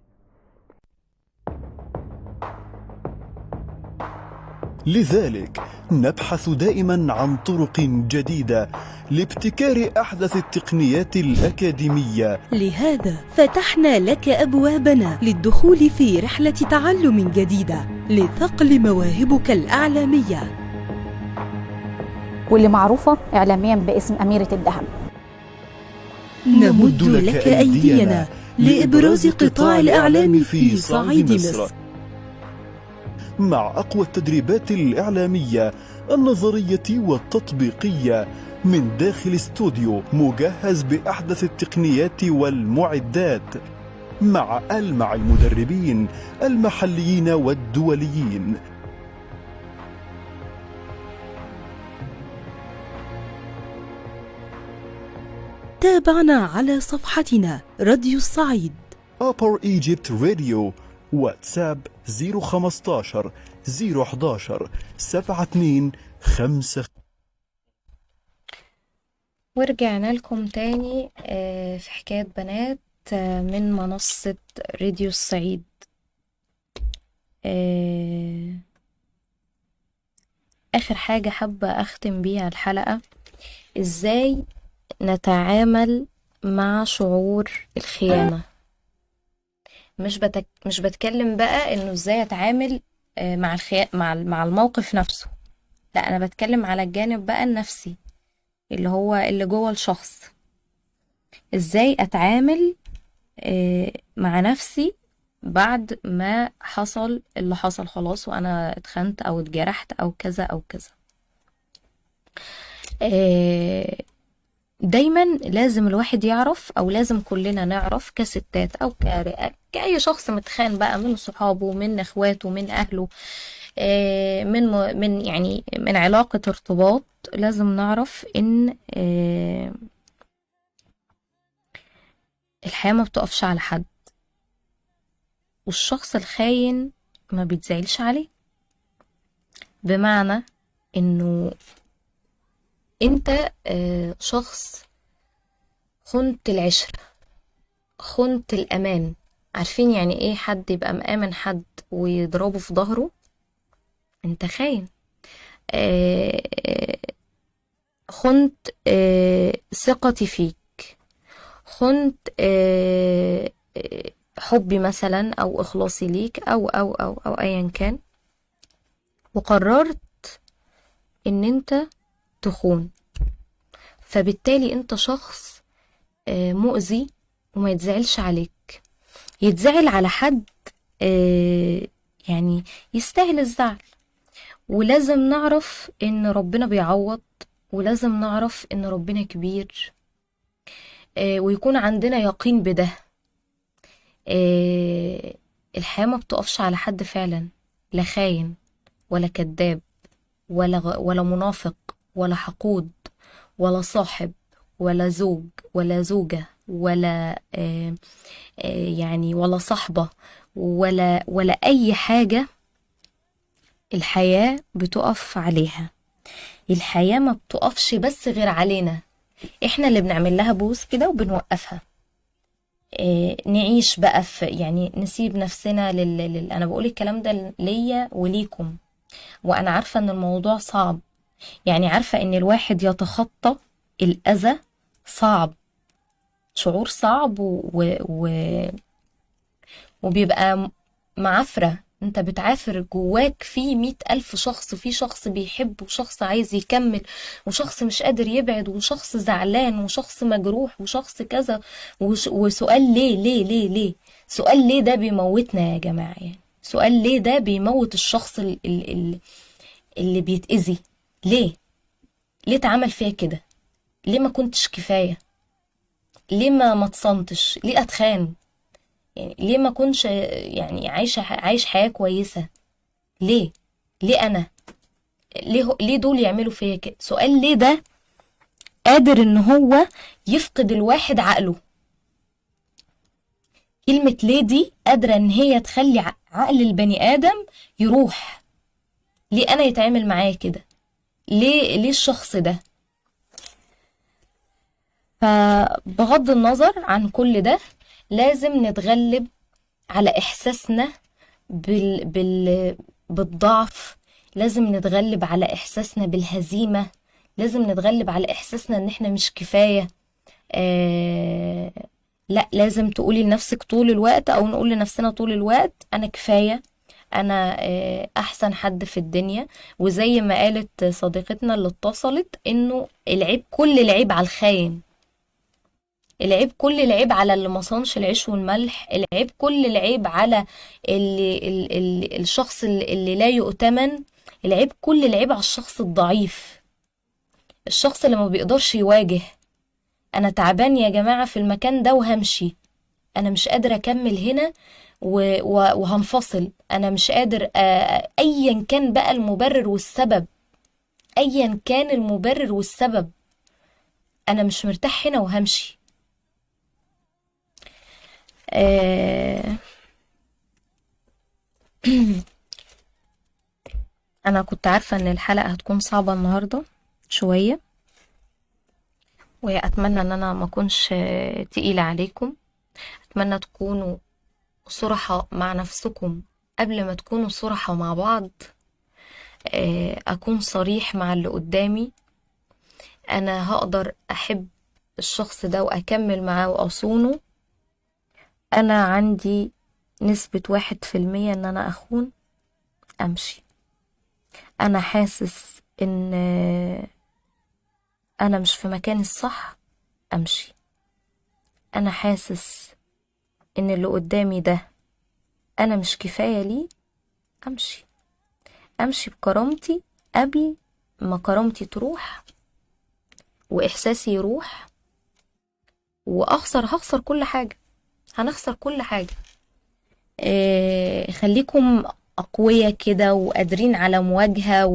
لذلك نبحث دائما عن طرق جديدة لابتكار أحدث التقنيات الأكاديمية. لهذا فتحنا لك أبوابنا للدخول في رحلة تعلم جديدة لثقل مواهبك الإعلامية، واللي معروفة إعلاميا باسم أميرة الذهب. نمد لك أيدينا لإبراز قطاع الإعلام في صعيد مصر مع أقوى التدريبات الإعلامية النظرية والتطبيقية من داخل استوديو مجهز بأحدث التقنيات والمعدات. مع ألمع المدربين المحليين والدوليين. تابعنا على صفحتنا راديو الصعيد Upper Egypt Radio، واتساب 015 011 72 5. ورجعنا لكم تاني في حكاية بنات من منصة راديو الصعيد. آخر حاجة حابة أختم بيها الحلقة، إزاي نتعامل مع شعور الخيانة. مش بتكلم بقى إنه إزاي أتعامل مع مع الموقف نفسه، لا أنا بتكلم على الجانب بقى النفسي اللي هو اللي جوه الشخص. ازاي اتعامل مع نفسي بعد ما حصل اللي حصل خلاص، وانا اتخنت او اتجرحت او كذا او كذا. دايما لازم الواحد يعرف، او لازم كلنا نعرف كستات او كأي شخص متخان بقى من صحابه، من اخواته، من اهله، من يعني من علاقة ارتباط، لازم نعرف ان الحياة ما بتقفش على حد، والشخص الخاين ما بيتزعلش عليه. بمعنى انه انت شخص خنت العشرة، خنت الامان. عارفين يعني ايه حد يبقى مآمن حد ويضربه في ظهره؟ انت خاين. خنت ثقتي فيك، خنت حبي مثلا او اخلاصي ليك او او او او ايا كان، وقررت ان انت تخون. فبالتالي انت شخص مؤذي وما يتزعلش عليك. يتزعل على حد يعني يستاهل الزعل. ولازم نعرف ان ربنا بيعوض، ولازم نعرف ان ربنا كبير، ويكون عندنا يقين بده. الحياة ما بتقفش على حد فعلا، لا خاين ولا كذاب ولا منافق ولا حقود ولا صاحب ولا زوج ولا زوجة ولا يعني ولا صاحبة ولا أي حاجة. الحياة بتقف عليها. الحياة ما بتقفش بس غير علينا، احنا اللي بنعمل لها بوز كده وبنوقفها. نعيش بقى في يعني نسيب نفسنا انا بقول الكلام ده ليا وليكم، وانا عارفة ان الموضوع صعب، يعني عارفة ان الواحد يتخطى الاذى صعب، شعور صعب وبيبقى معافرة. انت بتعافر جواك في 100,000 شخص، في شخص بيحب وشخص عايز يكمل وشخص مش قادر يبعد وشخص زعلان وشخص مجروح وشخص كذا وسؤال ليه ليه ليه ليه. سؤال ليه ده بيموتنا يا جماعة، يعني سؤال ليه ده بيموت الشخص اللي بيتأذي. ليه ليه اتعمل فيا كده؟ ليه ما كنتش كفاية؟ ليه ما اتصنتش؟ ليه اتخان؟ يعني ليه ما كنتش يعني عايش حياة كويسة؟ ليه ليه انا ليه دول يعملوا فيا كده؟ سؤال ليه ده قادر ان هو يفقد الواحد عقله. كلمة ليه دي قادرة ان هي تخلي عقل البني ادم يروح. ليه انا يتعامل معايا كده؟ ليه الشخص ده؟ فبغض النظر عن كل ده لازم نتغلب على إحساسنا بالضعف، لازم نتغلب على إحساسنا بالهزيمة، لازم نتغلب على إحساسنا إن إحنا مش كفاية. لا، لازم تقولي لنفسك طول الوقت أو نقول لنفسنا طول الوقت أنا كفاية، أنا أحسن حد في الدنيا. وزي ما قالت صديقتنا اللي اتصلت إنه العيب، كل العيب على الخاين، العيب كل العيب على اللي ما صانش العيش والملح، العيب كل العيب على اللي الشخص اللي لا يؤتمن، العيب كل العيب على الشخص الضعيف، الشخص اللي ما بيقدرش يواجه. انا تعبان يا جماعة في المكان ده وهمشي، انا مش قادر اكمل هنا وهنفصل، انا مش قادر، ايا كان بقى المبرر والسبب، ايا كان المبرر والسبب، انا مش مرتاح هنا وهمشي. انا كنت عارفة ان الحلقة هتكون صعبة النهاردة شوية، واتمنى ان انا ما اكونش تقيلة عليكم. اتمنى تكونوا صرحة مع نفسكم قبل ما تكونوا صرحة مع بعض. اكون صريح مع اللي قدامي، انا هقدر احب الشخص ده واكمل معاه واصونه. انا عندي نسبة 1% ان انا اخون، امشي. انا حاسس ان انا مش في مكاني الصح، امشي. انا حاسس ان اللي قدامي ده انا مش كفاية ليه، امشي. امشي بكرامتي قبل ما كرامتي تروح واحساسي يروح واخسر. هخسر كل حاجة، هنخسر كل حاجة. خليكم أقوياء كده وقادرين على مواجهة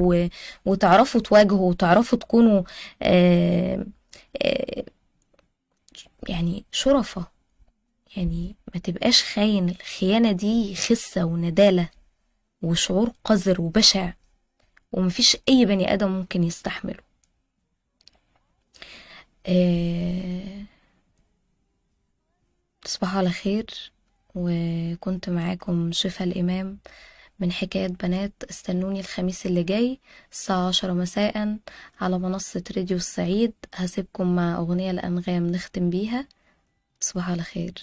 وتعرفوا تواجهوا وتعرفوا تكونوا يعني شرفة. يعني ما تبقاش خاين. الخيانة دي خسة وندالة وشعور قذر وبشع، ومفيش أي بني آدم ممكن يستحمله. تصبحوا على خير. وكنت معاكم شفا الإمام من حكايات بنات. استنوني الخميس اللي جاي الساعة 10 مساء على منصة راديو الصعيد. هسيبكم مع أغنية الأنغام نختم بيها. تصبحوا على خير.